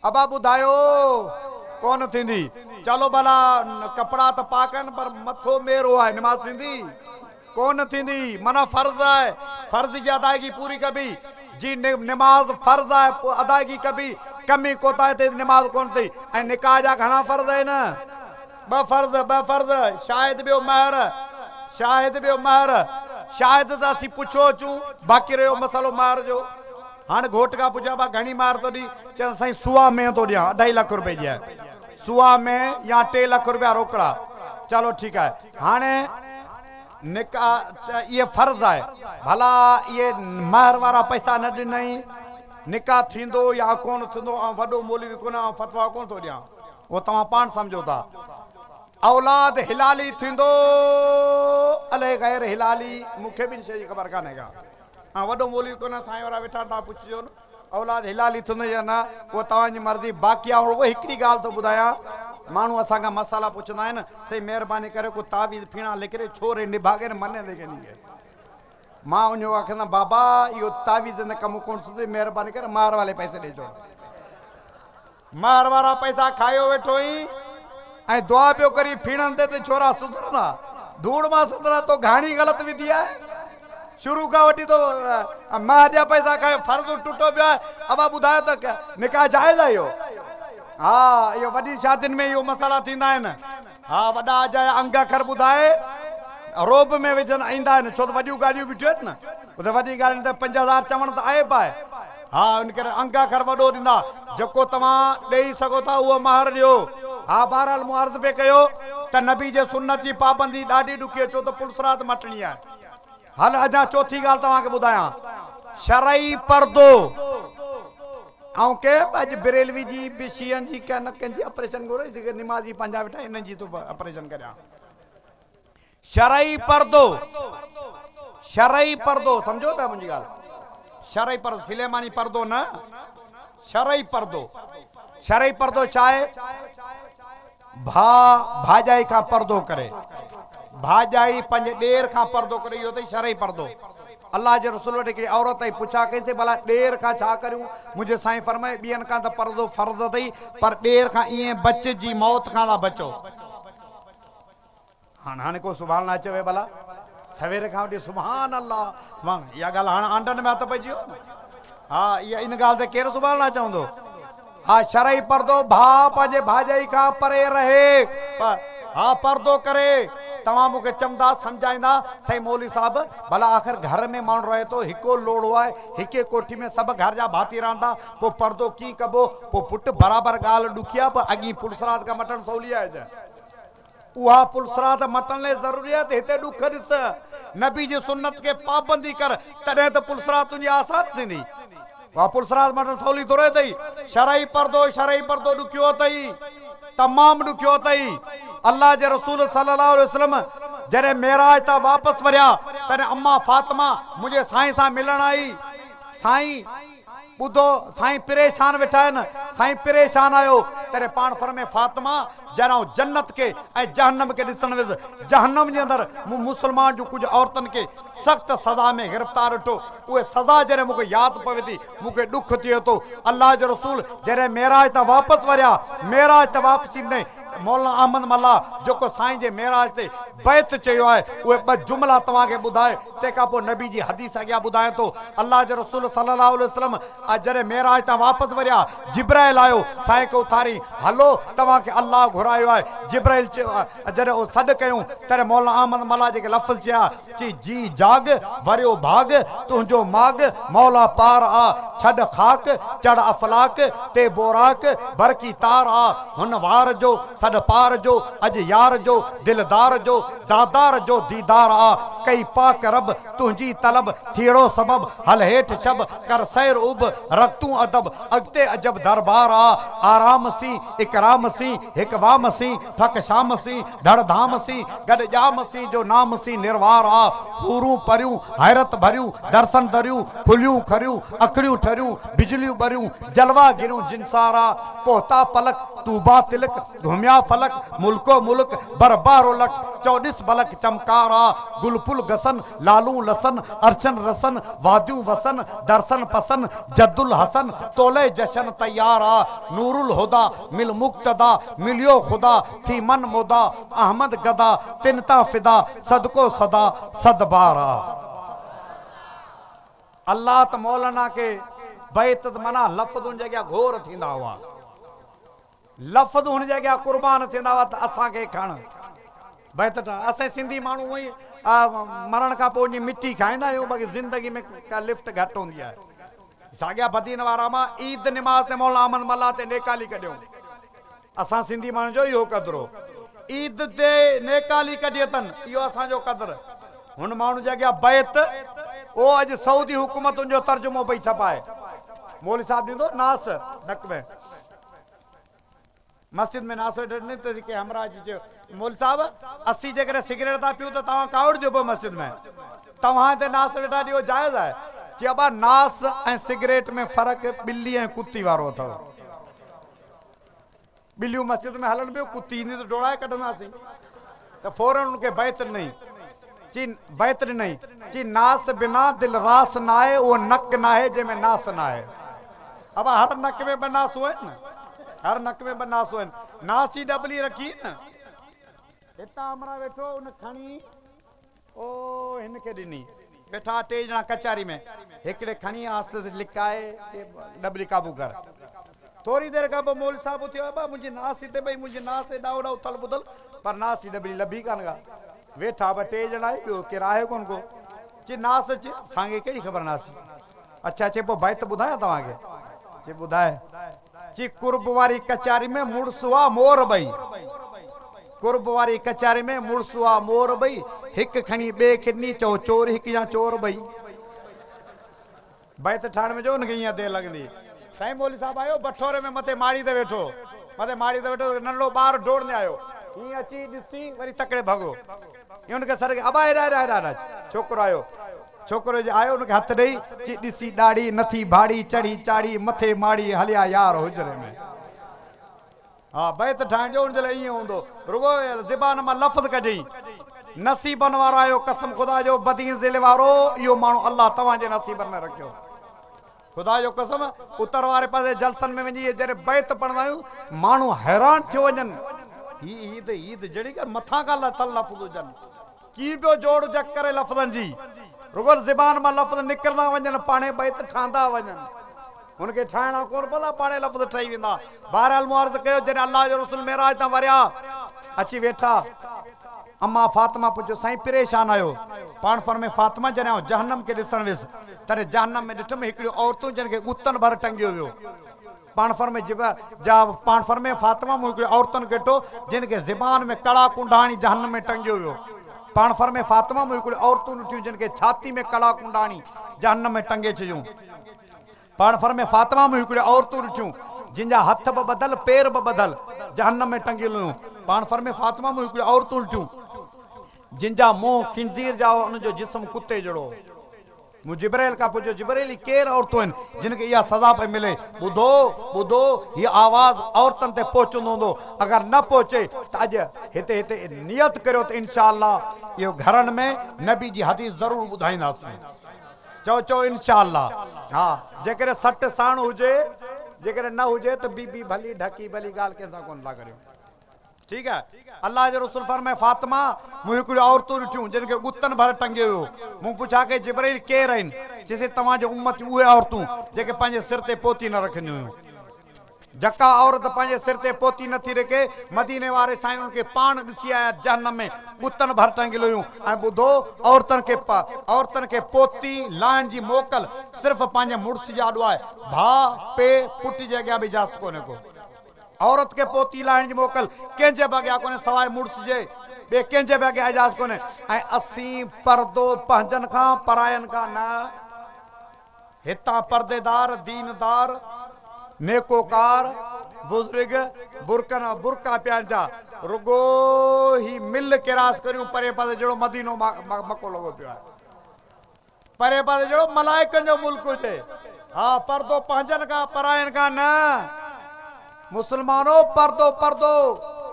A: ابا ٻڌايو، ڪونه ٿيندي. چلو ڀلا ڪپڙا ته پاڪ آهن پر مٿو ميرو آهي، نماز ٿيندي؟ ڪونه ٿيندي. معنيٰ فرض آهي، فرض جي ادائگي پوري ڪبي. جي نماز فرض آهي پوء ادائگي ڪبي، ڪمي ڪوتاهي ٿئي ته نماز ڪونه ٿئي. ۽ نڪاح جا گهڻا فرض آهن؟ ٻه فرض، ٻه فرض، شاهد ٻيو مهر، شاهد ٻيو مهر. شاهد ته اسين پڇيو اچون، باقي رهيو مسئلو مهر جو. هاڻ گهوٽ کان پڇيو ابا گهڻي مهر ٿو ڏين؟ چيس سائين سوا مينهن ٿو ڏيان، اڍائي لک روپئي جي آهي. سوا مينهن يا 3 لک روپيا روڪڙا. چلو ٺيڪ آهي. هاڻي نڪاح اهي فرض آهي. ڀلا اهي مهر وارا پئسا نه ڏنئي نڪاح ٿيندو يا ڪونه ٿيندو، آئون وڏو مولوي ڪونه آئون فتويٰ ڪونه ٿو ڏيان، اهو توهان پاڻ سمجهو ٿا. اولاد حلالي ٿيندو الائي غير حلالي، مون کي به ان شيء جي خبر ڪانهي ڪا. آئون وڏو مولوي ڪونه آهيان، سائين وارا ويٺا آهن، توهان پڇجو نه. اولاد حلالي ٿيندو يا نه، اهو توهان جي مرضي. باقي آئون رڳو هڪڙي ڳالهه ٿو ٻڌايان، ماڻهو اسان کان مسئلا پڇندا آهن، سائين مهرباني ڪري ڪو تعويذ ڦيڻا لکي ڏي، ڇوري نڀاڳي نه منيندي ڪيني کي. مان انهيء کي آکندم، بابا اهو تعويذ نه ڪم ڪونه ٿيندو، مهرباني ڪري مهر والي پئسي ڏي ڇوڙ. مهر وارا پئسا کايو ويٺو آهين ۽ دعا پيو ڪرين ڦيڻن تي ته ڇورا سڌرندا. ڌوڙ مان سڌرندا، تو گهاڻي غلط وڌي آهي. شروع کان وٺي تو مهر جا پئسا کايو، فرض ٽٽو پيو آهي. ابا ٻڌايو ته نڪاح جائز آهي اهو؟ ها اهو وڏين شادين ۾ اهو مسئلا ٿيندا آهن. ها وڏا اجايا انگ اکر ٻڌائي روب ۾ وجهندا ايندا آهن ڇو ته وڏيون گاڏيون بيٺيون آهن نه اتي وڏي گاڏين تي 5000 چوڻ ته عيب آهي ها ان ڪري انگ اکر وڏو ڏيندا جيڪو توهان ڏيئي سگهو ٿا اهو مهر ڏيو ها بهرحال مون عرض پئي ڪيو ته نبي جي سنت جي پابندي ڏاڍي ڏکي آهي ڇو ته پلصراط مٽڻي آهي هل اڃا چوٿين ڳالهه توهان کي ٻڌايان شرعي پردو آئون ڪنهن به اڄ بريلوي جي به شيعن جي ڪنهن نه ڪنهن جي آپريشن گهري جيڪي نمازي پنهنجا ويٺا انهن جي ٿو آپريشن ڪريان شرعي پردو شرعي پردو سمجهو پيا منهنجي ڳالهه شرعي پردو سليماني پردو نه شرعي پردو شرعي پردو ڇا آهي ڀاء ڀاڄائي کان پردو ڪري، ڀاڄائي پنهنجي ڏير کان پردو ڪري، اهو اٿئي شرعي پردو. الله جي رسول وٽ هڪڙي عورت آئي، پڇا ڪئيسين، ڀلا ڏير کان ڇا ڪريون؟ منهنجي سائين فرمايو، ٻين کان ته پردو فرض اٿئي، پر ڏير کان ائين بچ جي موت کان ٿا بچو. هاڻ هاڻي ڪو سبحان الله چوي ڀلا، سوير کان وٺي سبحان الله سبحان اها ڳالهه هاڻ آنڊن ۾ هٿ پئجي ويو نه. ها اها ان ڳالهه تي ڪير سبحان الله چوندو؟ ها شرعي پردو ڀاء پنهنجي ڀاڄائي کان پري رهي ها پردو ڪري. توهان مون کي چوندا سمجهائيندا سائين مولوي صاحب ڀلا آخر گهر ۾ ماڻهو رهي ٿو هڪو لوڙهو آهي هڪي ڪوٺي ۾ سڀ گهر جا ڀاتي رهن ٿا پوء پردو ڪيئن ڪبو پوء پٽ برابر ڳالهه ڏکي آهي پر اڳين پلصراط کان مٽڻ سولي آهي ڇا؟ اها پلصراط مٽڻ لاء ضروري آهي ته هتي ڏک ڏس، نبي جي سنت کي پابندي ڪر، تڏهن ته پلصراط تنهنجي آسان ٿيندي. اها پلصراط مٽڻ سولي ٿوري اٿئي. شرعي پردو، شرعي پردو ڏکيو اٿئي، تمام ڏکيو اٿئي. الله جي رسول صلي الله عليه وسلم جڏهن معراج تان واپس وريا، تڏهن اما فاطمه منهنجي سائين سان ملڻ آئي. سائين! ٻڌو، سائين پريشان ويٺا آهن، سائين پريشان آهيو، تڏهن پاڻ فرمايائين، فاطمه! جڏهن آئون جنت کي ۽ جهنم کي ڏسڻ ويس، جهنم جي اندر مون مسلمان جون ڪجهه عورتن کي سخت سزا ۾ گرفتار ڏٺو، اهي سزا جڏهن مون کي ياد پوي ٿي، مون کي ڏک ٿئي ٿو. الله جو رسول جڏهن معراج تان واپس وريا، معراج تان واپسي ۾ مولانا احمد ملاح جيڪو سائين جي معراج تي بيت چيو آهي، اهي ٻه جملا توهان کي ٻڌائي، تنهن کان پوء نبي جي حديث اڳيان ٻڌايان ٿو. الله جي رسول صلي الله عليه وسلم جڏهن معراج تان واپس وريا، جبرائيل آيو، سائين کي اٿارين، هلو، توهان کي الله گهرايو آهي. جبرائيل چيو، جڏهن اهو سڏ ڪيون، تڏهن مولانا احمد ملاح جيڪي لفظ چيا، چي، جي جاڳ، وريو ڀاڳ، تنهنجو ماڳ، مولا پار آ، ڇڏ خاڪ، چڙهه افلاڪ، تي بوراڪ، برقي تار آ، هن وار جو، سڏ پار جو، اڄ يار جو، دلدار جو، دادار جو ديدار آ، ڪئي پاڪ رب، تنهنجي طلب، ٿيڙو سبب، هل هيٺ شب، ڪر سير اڀ، رک تون ادب، اڳتي عجب دربار آ، آرام سين، اڪرام سين، هڪ وام سين، ٿڪ شام سين، ڌڙ ڌام سين، گڏ ڄام سين، جو نام سين نروار آ، حورون پريون، حيرت ڀريون، درسن دريون، کليون کريون، اکڙيون ٺريون، بجليون ٻريون، جلوا گريون جنسار آ، پهتا پلڪ، طوبيٰ تلڪ، گهميا فلڪ، ملڪو ملڪ، بر بحر و لڪ، چؤڏس بلڪ چمڪار آ، گل ڦل گسن، لالون لسن، عرشن رسن، واديون وسن، درسن پسن، جد الحسن، تولئه جشن تيار آ، نور الهديٰ، مل مقتدا، مليو خدا، ٿي من مدا، احمد گدا، تن تان فدا، صدقو سدا، صد بار آ. الله ته مولانا کي بيت ته معنيٰ لفظ ان جي اڳيان گهور ٿيندا هئا. لفظ هن جي اڳيان قربان ٿيندا هئا ته اسان کي کڻ. بيت ٺاهه. اسين سنڌي ماڻهو هونئن ئي مرڻ کان پوء وڃي مٽي کائيندا آهيون باقي زندگي ۾ ڪا لفٽ گهٽ هوندي آهي. ساڳيا بدين وارا مان عيد نماز تي مولانا احمد ملاح تي نيڪالي ڪڍيون. اسان سنڌي ماڻهن جو اهو قدر هو. عيد تي نيڪالي ڪڍي اٿن، اهو اسان جو قدر. هن ماڻهو جي اڳيان بيت، اهو اڄ سعودي حڪومت ان جو ترجمو پئي ڇپائي. مولوي صاحب ڏيندو ناس نڪ ۾. مسجد ۾ ناس ويٺي ڏني ته ڪنهن همراهه اچي چيو، مولوي صاحب اسين جيڪڏهن سگريٽ ٿا پيئون ته توهان ڪاوڙجو پيو مسجد ۾. توهان هتي ناس ويٺا ڏيو جائز آهي؟ چي ابا ناس ۽ سگريٽ ۾ فرق ٻلي ۽ ڪتي وارو اٿو. ٻليون مسجد ۾ هلن پيون، ڪتي ايندي ته ڊوڙائي ڪڍنداسين. ته فورن ان کي بيت ڏنائين. چي بيت ڏنائين. چي ناس بنا دل راس ناهي، اهو نڪ ناهي جنهن ۾ ناس ناهي. ابا هر نڪ ۾ ٻه ناسون آهن نه. هر نڪ ۾ ٻه ناسون آهن. ناس جي ڏٻلي رکي نه. هتان همراهه ويٺو ان کڻي او هن کي ڏني. ويٺا ٽي ڄڻا ڪچهري ۾. هڪڙي کڻي آهستي آهستي لڪائي چي ڏٻلي قابو ڪر. ٿوري دير کان پوء مولوي صاحب اٿيو ابا منهنجي ناس هتي پئي منهنجي ناس هيڏانهن هوڏانهن اٿل پٿل پر ناس جي ڏٻلي لڀي ڪانه ڪا. ويٺا به ٽي ڄڻا آهيون ٻيو ڪير آهي ڪونه ڪو. چي ناس چي اسان کي ڪهڙي خبر ناس جي. اڇا چي پوء بيت ٻڌايان توهان کي. چي ٻڌاء. چي قرب واري ڪچهري ۾ مڙس هئا مور ٻئي. قرب واري ڪچهري ۾ مڙس هئا مور ٻئي. هڪ کڻي ٻئي کي ڏني چئو چور هڪ يا چور ٻئي. بيت ٺاهڻ ۾ جو ان کي ائين دير لڳندي. سائين مولوي صاحب آيو بٺوري ۾ مٿي ماڙي تي ويٺو. مٿي ماڙي تي ويٺو ته ننڍڙو ٻار ڊوڙندي آيو. ائين اچي ڏسي وري تڪڙي ڀڳو. ائين ان کي سڏ ڪيو ابا هيڏانهن هيڏانهن هيڏانهن اچ. ڇوڪرو آيو. ڇوڪرو جي آيو ان کي هٿ ڏئي چي ڏسي ڏاڙهي نٿي ڀاڙي چڙهي چاڙهي مٿي ماڙي هليا يار حجري ۾. ها بيت ٺاهڻ جو ان جي لاء ائين هوندو رڳو زبان مان لفظ ڪڍين نصيبن وارا آهيو قسم خدا جو بدين ضلعي وارو اهو ماڻهو الله توهان جي نصيبن ۾ رکيو خدا جو قسم اتر واري پاسي جلسن ۾ وڃي جڏهن بيت پڙهندا آهيون ماڻهو حيران ٿيو وڃن هي هي ته هي ته جهڙي ڪر مٿان کان لٿل لفظ هجن ڪي پيو جوڙ جڪ ڪري لفظن جي. رڳو زبان مان لفظ نڪرندا وڃن، پاڻهي بيت ٺهندا وڃن. هن کي ٺاهڻا ڪونه پوندا، پاڻهي لفظ ٺهي ويندا. بهرحال مون عرض ڪيو، جڏهن الله جو رسول معراج تان وريا، اچي ويٺا. اما فاطمه پڇيو، سائين پريشان آهيو؟ پاڻ فرمايو، فاطمه جڏهن آئون جهنم کي ڏسڻ ويس، تڏهن جهنم ۾ ڏٺم هڪڙيون عورتون جن کي ڳتن ڀر ٽنگيو ويو. پاڻ فرمائي جب جا پاڻ فرمائي فاطمه مون هڪڙي عورتن کي ڏٺو جن کي زبان ۾ ڪڙا ڪنڊا هڻي جهنم ۾ ٽنگيو ويو. پاڻ فرمائي فاطمه مون هڪڙي عورتون ڏٺيون جن کي ڇاتي ۾ ڪڙا ڪنڊا هڻي جهنم ۾ ٽنگي ڇڏيون. پاڻ فرمائي فاطمه مون هڪڙي عورتون ڏٺيون جن جا هٿ به ٻڌل پير به ٻڌل جهنم ۾ ٽنگيل هيون. پاڻ فرمائي فاطمه مون هڪڙي عورتون ڏٺيون جن جا منهن خنزير جا هئا انهن جو جسم ڪتي جهڙو هو. مون جبرائيل کان پڇيو، جبرائيل هي ڪير عورتون آهن جن کي اها سزا پئي ملي؟ ٻڌو، ٻڌو، هي آواز عورتن تي پهچندو هوندو، اگر نه پهچي ته اڄ هتي هتي نيت ڪريو ته انشاء الله اهو گهرن ۾ نبي جي حديث ضرور ٻڌائينداسين. چئو چئو انشاء الله. ها جيڪڏهن سٽ ساڻ هجي، جيڪڏهن نه هجي ته بي بي ڀلي ڍڪي ڀلي ڳالهه ڪنهن سان ڪونه ٿا ڪريون. ٺيڪ آهي. الله جي رسول فرمايو، فاطمه! مون هڪڙيون عورتون ڏٺيون، جن کي ڳتن ڀر ٽنگيو ويو. مون پڇا ڪئي، جبرئيل ڪير آهن؟ چيسين، توهان جي امتيون اهي عورتون، جيڪي پنهنجي سر تي پوتي نه رکنديون هيون. جڪا عورت پنهنجي سر تي پوتي نه ٿي رکي، مديني واري سائين ان کي پاڻ ڏسي آيا جهنم ۾ ڳتن ڀر ٽنگيل هيون ۽ ٻڌو، عورتن کي عورتن کي پوتي لاهڻ جي موڪل صرف پنهنجي مڙس جي آڏو آهي، ڀاء، پيء، پٽ جي اڳيان به اجازت ڪونهي ڪو. عورت کي پوتي لاهڻ جي موڪل ڪنهن جي به اڳيان ڪونهي سواء مڙس جي، ٻئي ڪنهن جي به اڳيان اجازت ڪونهي ۽ اسين پردو پنهنجن کان پراين کان نه. هتان پرديدار، ديندار، نيڪوڪار، بزرگ برقن برقعا پيائن ٿا، رڳو هي مل ڪراس ڪريون پرئين پاسي جهڙو مدينو مڪو لڳو پيو آهي. پري پاسي جهڙو ملائڪن جو ملڪ هجي. ها پردو پنهنجن کان پراين کان نه. مسلمانو پردو پردو.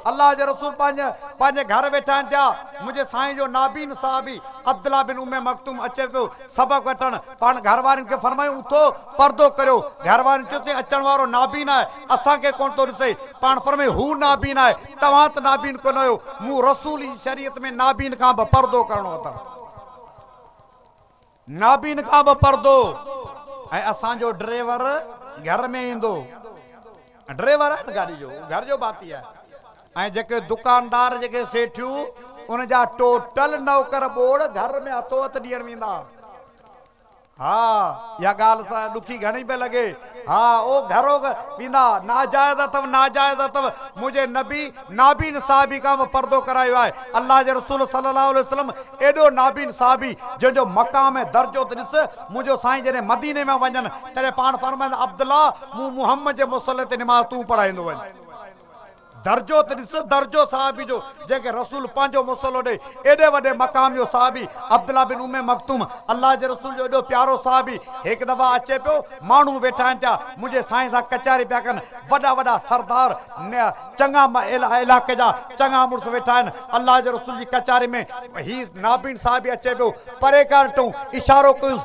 A: الله جي رسول پنهنجي پنهنجي گهر ويٺا آهن ٿيا. منهنجي سائين جو نابين صحابي عبدالله بن ام مڪتوم اچي پيو سبق وٺڻ. پاڻ گهر وارين کي فرمايو اٿو پردو ڪريو. گهر وارين چيو سائين اچڻ وارو نابين آهي اسان کي ڪونه ٿو ڏسي. پاڻ فرمايو هو نابين آهي توهان ته نابين ڪونه آهيو. مون رسول جي شريعت ۾ نابين کان به پردو ڪرڻو اٿم. نابين کان به پردو ۽ اسان جو ڊريور گهر ۾ ايندو ڊريور آهي نه گاڏي جو گهر جو ڀاتي آهي ۽ جيڪي دڪاندار جيڪي سيٺيون ان جا ٽوٽل نوڪر ٻوڙ گهر ۾ هٿو هٿ ڏيڻ ويندا. ها اها ڳالهه سا ڏکي گهڻي پئي لڳي. ها او گهرو ويندا ناجائز اٿو ناجائز اٿو منهنجي نبي نابين صحابي کان به پردو ڪرايو آهي الله جي رسول صلي الله عليه وسلم ايڏو نابين صحابي جنهن جو مقام ۽ درجو ته ڏس منهنجو سائين جڏهن مديني ۾ وڃن تڏهن پاڻ فرمائن عبدالله مون محمد جي مصلي تي نماز تون پڙهائيندو وڃ. درجو ته ڏس درجو صحابي جو جنهن کي رسول پنهنجو مصلو ڏئي ايڏي وڏي مقام جو صحابي عبدالله بن ام مڪتوم الله جي رسول جو ايڏو پيارو صحابي هڪ دفعا اچي پيو ماڻهو ويٺا آهن پيا منهنجي سائين سان ڪچهري پيا ڪن وڏا وڏا سردار چڱا علائقي جا چڱا مڙس ويٺا آهن الله جي رسول جي ڪچهري ۾ هي نابين صحابي اچي پيو پري کان ڏٺئون اشارو ڪيس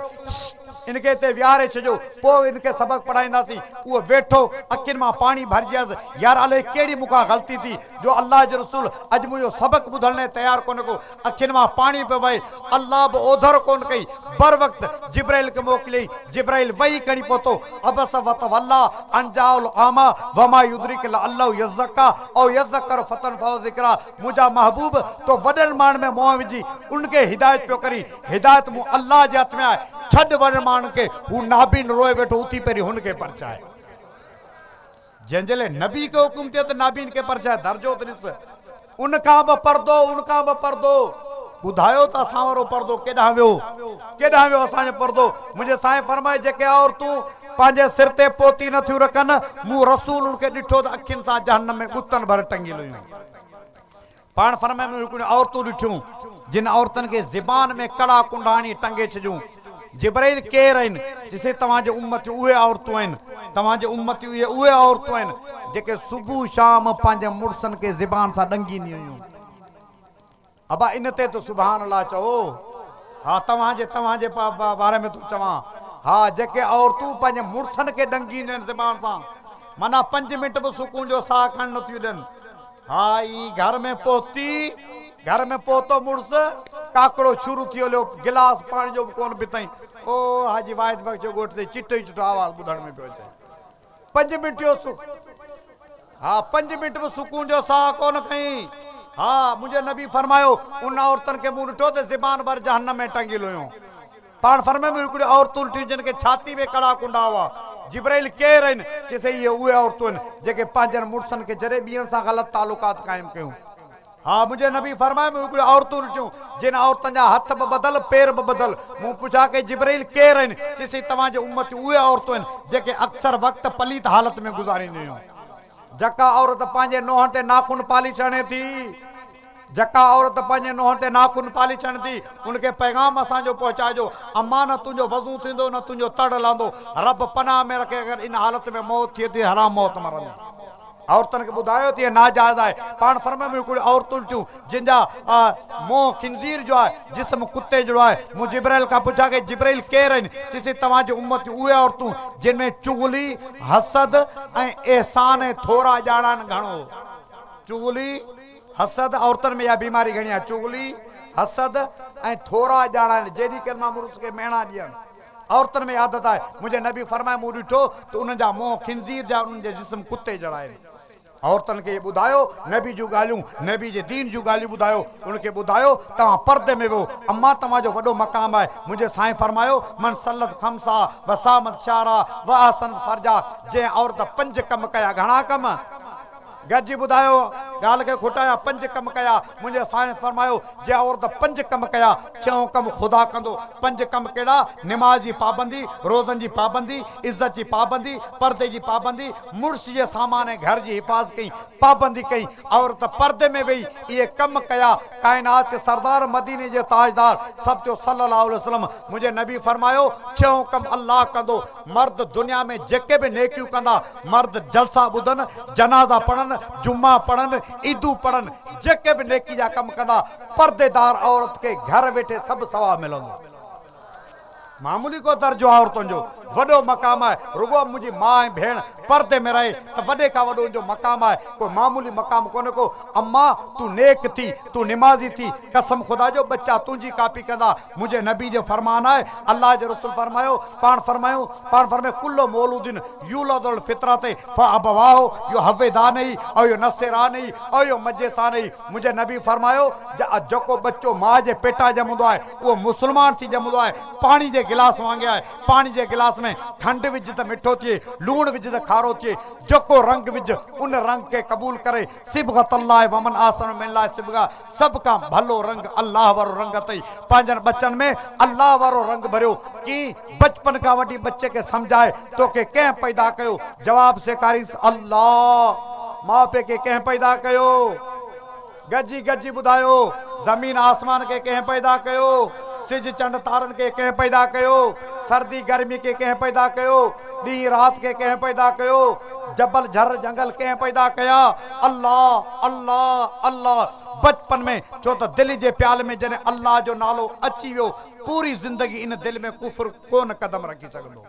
A: ان کي اتي ويهاري ڇڏيو، پوء ان کي سبق پڙهائينداسين. اهو ويٺو، اکين مان پاڻي ڀرجي آيس، يار الائي ڪهڙي مون کان غلطي ٿي، جو الله جو رسول اڄ منهنجو سبق ٻڌڻ لاء تيار ڪونه ڪو. اکين مان پاڻي پيو وهي. الله به اوڌر ڪونه ڪئي. بروقت جبرائيل کي موڪليائين. جبرائيل وحي کڻي پهتو، عبس وتوليٰ ان جاءه الاعميٰ وما يدريڪ لعله يزڪيٰ او يذڪر فتنفعه الذڪريٰ منهنجا محبوب! تو وڏن ماڻهن ۾ منهن وجهي انهن کي هدايت پيو ڪرين. هدايت مون الله جي هٿ ۾ آهي، ڇڏ وڏن ماڻهن کي، هو نابين روئي ويٺو، اٿي پهرين هن کي پرچائي. جنهن جي لاء نبي کي حڪم ٿيو ته نابين کي پرچائي، درجو ته ڏس، ان کان به پردو، ان کان به پردو. ٻڌايو ته اسان وارو پردو ڪيڏانهن ويو؟ ڪيڏانهن ويو اسان جو پردو؟ منهنجي سائين فرمايو، جيڪي عورتون پنهنجي سر تي پوتي نه ٿيون رکن، مون رسول ان کي ڏٺو ته اکين سان جهنم ۾ ڳتن ڀر ٽنگيل هيون. پاڻ فرمايو مون هڪڙيون عورتون ڏٺيون جن عورتن کي زبان ۾ ڪڙا ڪنڊا هڻي ٽنگي ڇڏيون. جبرائيل ڪير آهن؟ چيسين توهان جي امتيون اهي عورتون آهن، توهان جي امتيون اهي اهي عورتون آهن جيڪي صبح شام پنهنجي مڙسن کي زبان سان ڏنگينديون هيون. ابا ان تي ته سبحان الله چئو. ها توهان جي توهان جي باري ۾ ٿو چوان. ها جيڪي عورتون پنهنجي مڙسن کي ڏنگينديون آهن زبان سان معنيٰ پنج منٽ به سڪون جو ساهه کڻڻ نٿيون ڏين. ها ئي گهر ۾ پهتي، گهر ۾ پهتو مڙس، ڪاڪڙو شروع ٿي هليو، گلاس پاڻي جو به ڪونه پيتائين. او حاجي واحد بخش جو ڳوٺ تي چٽو ئي چٽو آواز ٻڌڻ ۾ پيو اچي. پنج منٽ جو سڪ ها پنج منٽ به سڪون جو ساهه ڪونه کنئي. ها منهنجي نبي فرمايو، ان عورتن کي مون ڏٺو ته زبان ڀر جهنم ۾ ٽنگيل هيون. پاڻ فرمايو مون هڪڙيون عورتون ڏٺيون جن کي ڇاتي ۾ ڪڙا ڪنڊا هئا. جبرائيل ڪير آهن؟ چيس اهي اهي عورتون آهن جيڪي پنهنجن مڙسن کي ڇڏي ٻين سان غلط تعلقات قائم ڪيون. ها منهنجي نبي فرمايو مون هڪڙيون عورتون ڏٺيون جن عورتن جا هٿ به ٻڌل پير به ٻڌل. مون پڇا ڪئي جبرائيل ڪير آهن؟ چيس توهان جي امتيون اهي عورتون آهن جيڪي اڪثر وقت پليت حالت ۾ گذارينديون هيون. جيڪا عورت پنهنجي نونهن تي ناخن پالش هڻي ٿي. جيڪا عورت پنهنجي نونهن تي ناخن پالش هڻي ٿي، ان کي پيغام اسان جو پهچائجو، امان نه تنهنجو وضو ٿيندو نه تنهنجو تڙ لهندو، رب پناهه ۾ رکي اگر ان حالت ۾ موت ٿئي ٿي حرام موت مرندي. عورتن کي ٻڌايو ته اهي ناجائز آهي. پاڻ فرمايو مون هڪڙيون عورتون ڏٺيون جن جا منهن خنزير جو آهي، جسم ڪتي جهڙو آهي. مون جبرائيل کان پڇا ڪئي جبرائيل ڪير آهن؟ چيسين توهان جي امت جون اهي عورتون جن ۾ چغلي، حسد ۽ احسان ۽ ٿورا ڄاڻائڻ گهڻو هو. چغلي، حسد، عورتن ۾ اها بيماري گهڻي آهي، چغلي، حسد ۽ ٿورا ڄاڻائڻ، جيڏي ڪنهن مان مڙس کي مهڻا ڏيڻ، عورتن ۾ عادت آهي، منهنجي نبي فرمايو مون ڏٺو ته انهن جا منهن خنزير جا انهن جي جسم ڪتي جهڙا آهن. عورتن کي ٻڌايو نبي جون ڳالهيون، نبي جي دين جون ڳالهيون ٻڌايو، انهن کي ٻڌايو توهان پردي ۾ ويهو، امان توهان جو وڏو مقام آهي، منهنجي سائين فرمايو من صلت خمسها وصامت شهرها واحسنت فرجها جنهن عورت پنج ڪم ڪيا، گهڻا ڪم؟ گڏجي ٻڌايو، ڳالهه کي کٽايان، پنج ڪم ڪيا، منهنجي سائين فرمايو، جنهن عورت پنج ڪم ڪيا، ڇهون ڪم خدا ڪندو، پنج ڪم ڪهڙا، نماز جي پابندي، روزن جي پابندي، عزت جي پابندي، پردي جي پابندي، مڙس جي سامان ۽ گهر جي حفاظت ڪئي، پابندي ڪئي، عورت پردي ۾ ويهي اهي ڪم ڪيا، ڪائنات جي سردار مديني جي تاجدار سڀ چيو صلّي الله عليه وسلّم منهنجي نبي فرمايو، ڇهون ڪم الله ڪندو، مرد دنيا ۾ جيڪي به نيڪيون ڪندا، مرد جلسا ٻڌن، جنازا پڙهن، جمعا پڙهن، عيدون پڙهن، جيڪي به نيڪي جا ڪم ڪندا، پرديدار عورت کي گهر ويٺي سڀ ثواب ملندو. معمولي ڪو درجو آهي عورتن جو. وڏو مقام آهي. رڳو منهنجي ماء ۽ ڀيڻ پردي ۾ رهي ته وڏي کان وڏو ان جو مقام آهي. ڪو معمولي مقام ڪونهي ڪو. اما تون نيڪ ٿي، تون نمازي ٿي، قسم خدا جو ٻچا تنهنجي ڪاپي ڪندا. منهنجي نبي جو فرمان آهي، الله جي رسول فرمايو، پاڻ فرمايو، پاڻ فرمايو، ڪل مولود يولد علي الفطرة فابواه يهودانه او ينصرانه او يمجسانه منهنجي نبي فرمايو، جيڪو ٻچو ماء جي پيٽان ڄمندو آهي، اهو مسلمان ٿي ڄمندو آهي، پاڻي جي گلاس وانگي آهي، پاڻي جي گلاس ۾ کنڊ وجهه ته مٺو ٿئي، لوڻ وجهه ته کارو ٿئي، جيڪو رنگ وجهه ان رنگ کي قبول ڪري، صبغة الله ومن احسن من الله صبغة، سڀ کان ڀلو رنگ الله وارو رنگ اٿئي، پنهنجن ٻچن ۾ الله وارو رنگ ڀريو، ڪيئن بچپن کان وٺي ٻچي کي سمجهائي توکي ڪنهن پيدا ڪيو؟ جواب سيکارينس الله، ماء پيء کي ڪنهن پيدا ڪيو؟ گڏجي گڏجي ٻڌايو، زمين آسمان کي ڪنهن پيدا ڪيو؟ سج چنڊ تارن کي ڪنهن پيدا ڪيو؟ سردي گرمي کي ڪنهن پيدا ڪيو؟ ڏينهن رات کي ڪنهن پيدا ڪيو؟ جبل جھر جھنگل ڪنهن پيدا ڪيا؟ الله الله الله بچپن ۾ ڇو ته دل جي پيالي ۾ جڏهن الله جو نالو اچي ويو پوري زندگي ان دل ۾ ڪفر ڪونه قدم رکي سگهندو.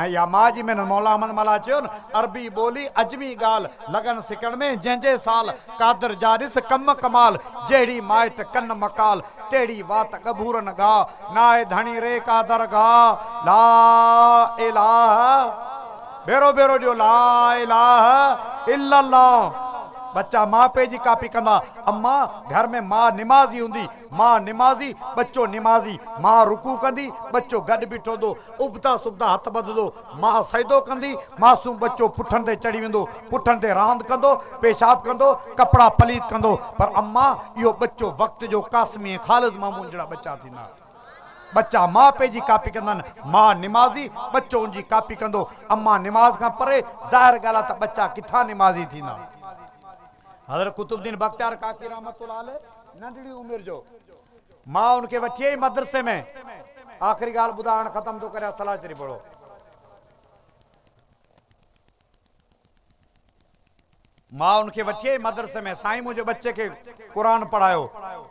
A: ۽ اها ماء جي محنت مولا احمد ملاح چيو نه عربي ٻولي عجمي ڳالهه لڳن سکڻ ۾ جنهن جي سال قادر جا ڏس ڪم ڪمال جهڙي مائٽ ڪن مقال تهڙي وات ڳڀورن ڳاء ناهي ڌڻي ري ڪا درگاهه لا اله ڀيرو ڀيرو ڏيو لا اله الا الله ٻچا ماء پيء جي ڪاپي ڪندا اما گهر ۾ ماء نمازي هوندي ماء نمازي، ٻچو نمازي، ماء رڪوع ڪندي، ٻچو گڏ بيٺو هوندو، ابتا سبتا هٿ ٻڌندو، ماء سجدو ڪندي، معصوم ٻچو پٺن تي چڙهي ويندو، پٺن تي راند ڪندو، پيشاب ڪندو، ڪپڙا پليت ڪندو، پر اما اهو ٻچو وقت جو قاسمي ۽ خالد مامون جهڙا ٻچا ٿيندا. ٻچا ماء پيء جي ڪاپي ڪندا آهن، ماء نمازي، ٻچو ان جي ڪاپي ڪندو، اما نماز کان پري، ظاهر ڳالهه آهي ته ٻچا ڪٿان نمازي ٿيندا. حضرت قطب الدين بختيار ڪاڪي رحمة الله عليه ننڍڙي عمر جو ماء ان کي وٺي آئي مدرسي ۾ آخري ڳالهه ٻڌائي هاڻ ختم ٿو ڪريان صلاح شريف پڙهو. ماء ان کي وٺي آئي مدرسي ۾ سائين منهنجي ٻچي کي قرآن پڙهايو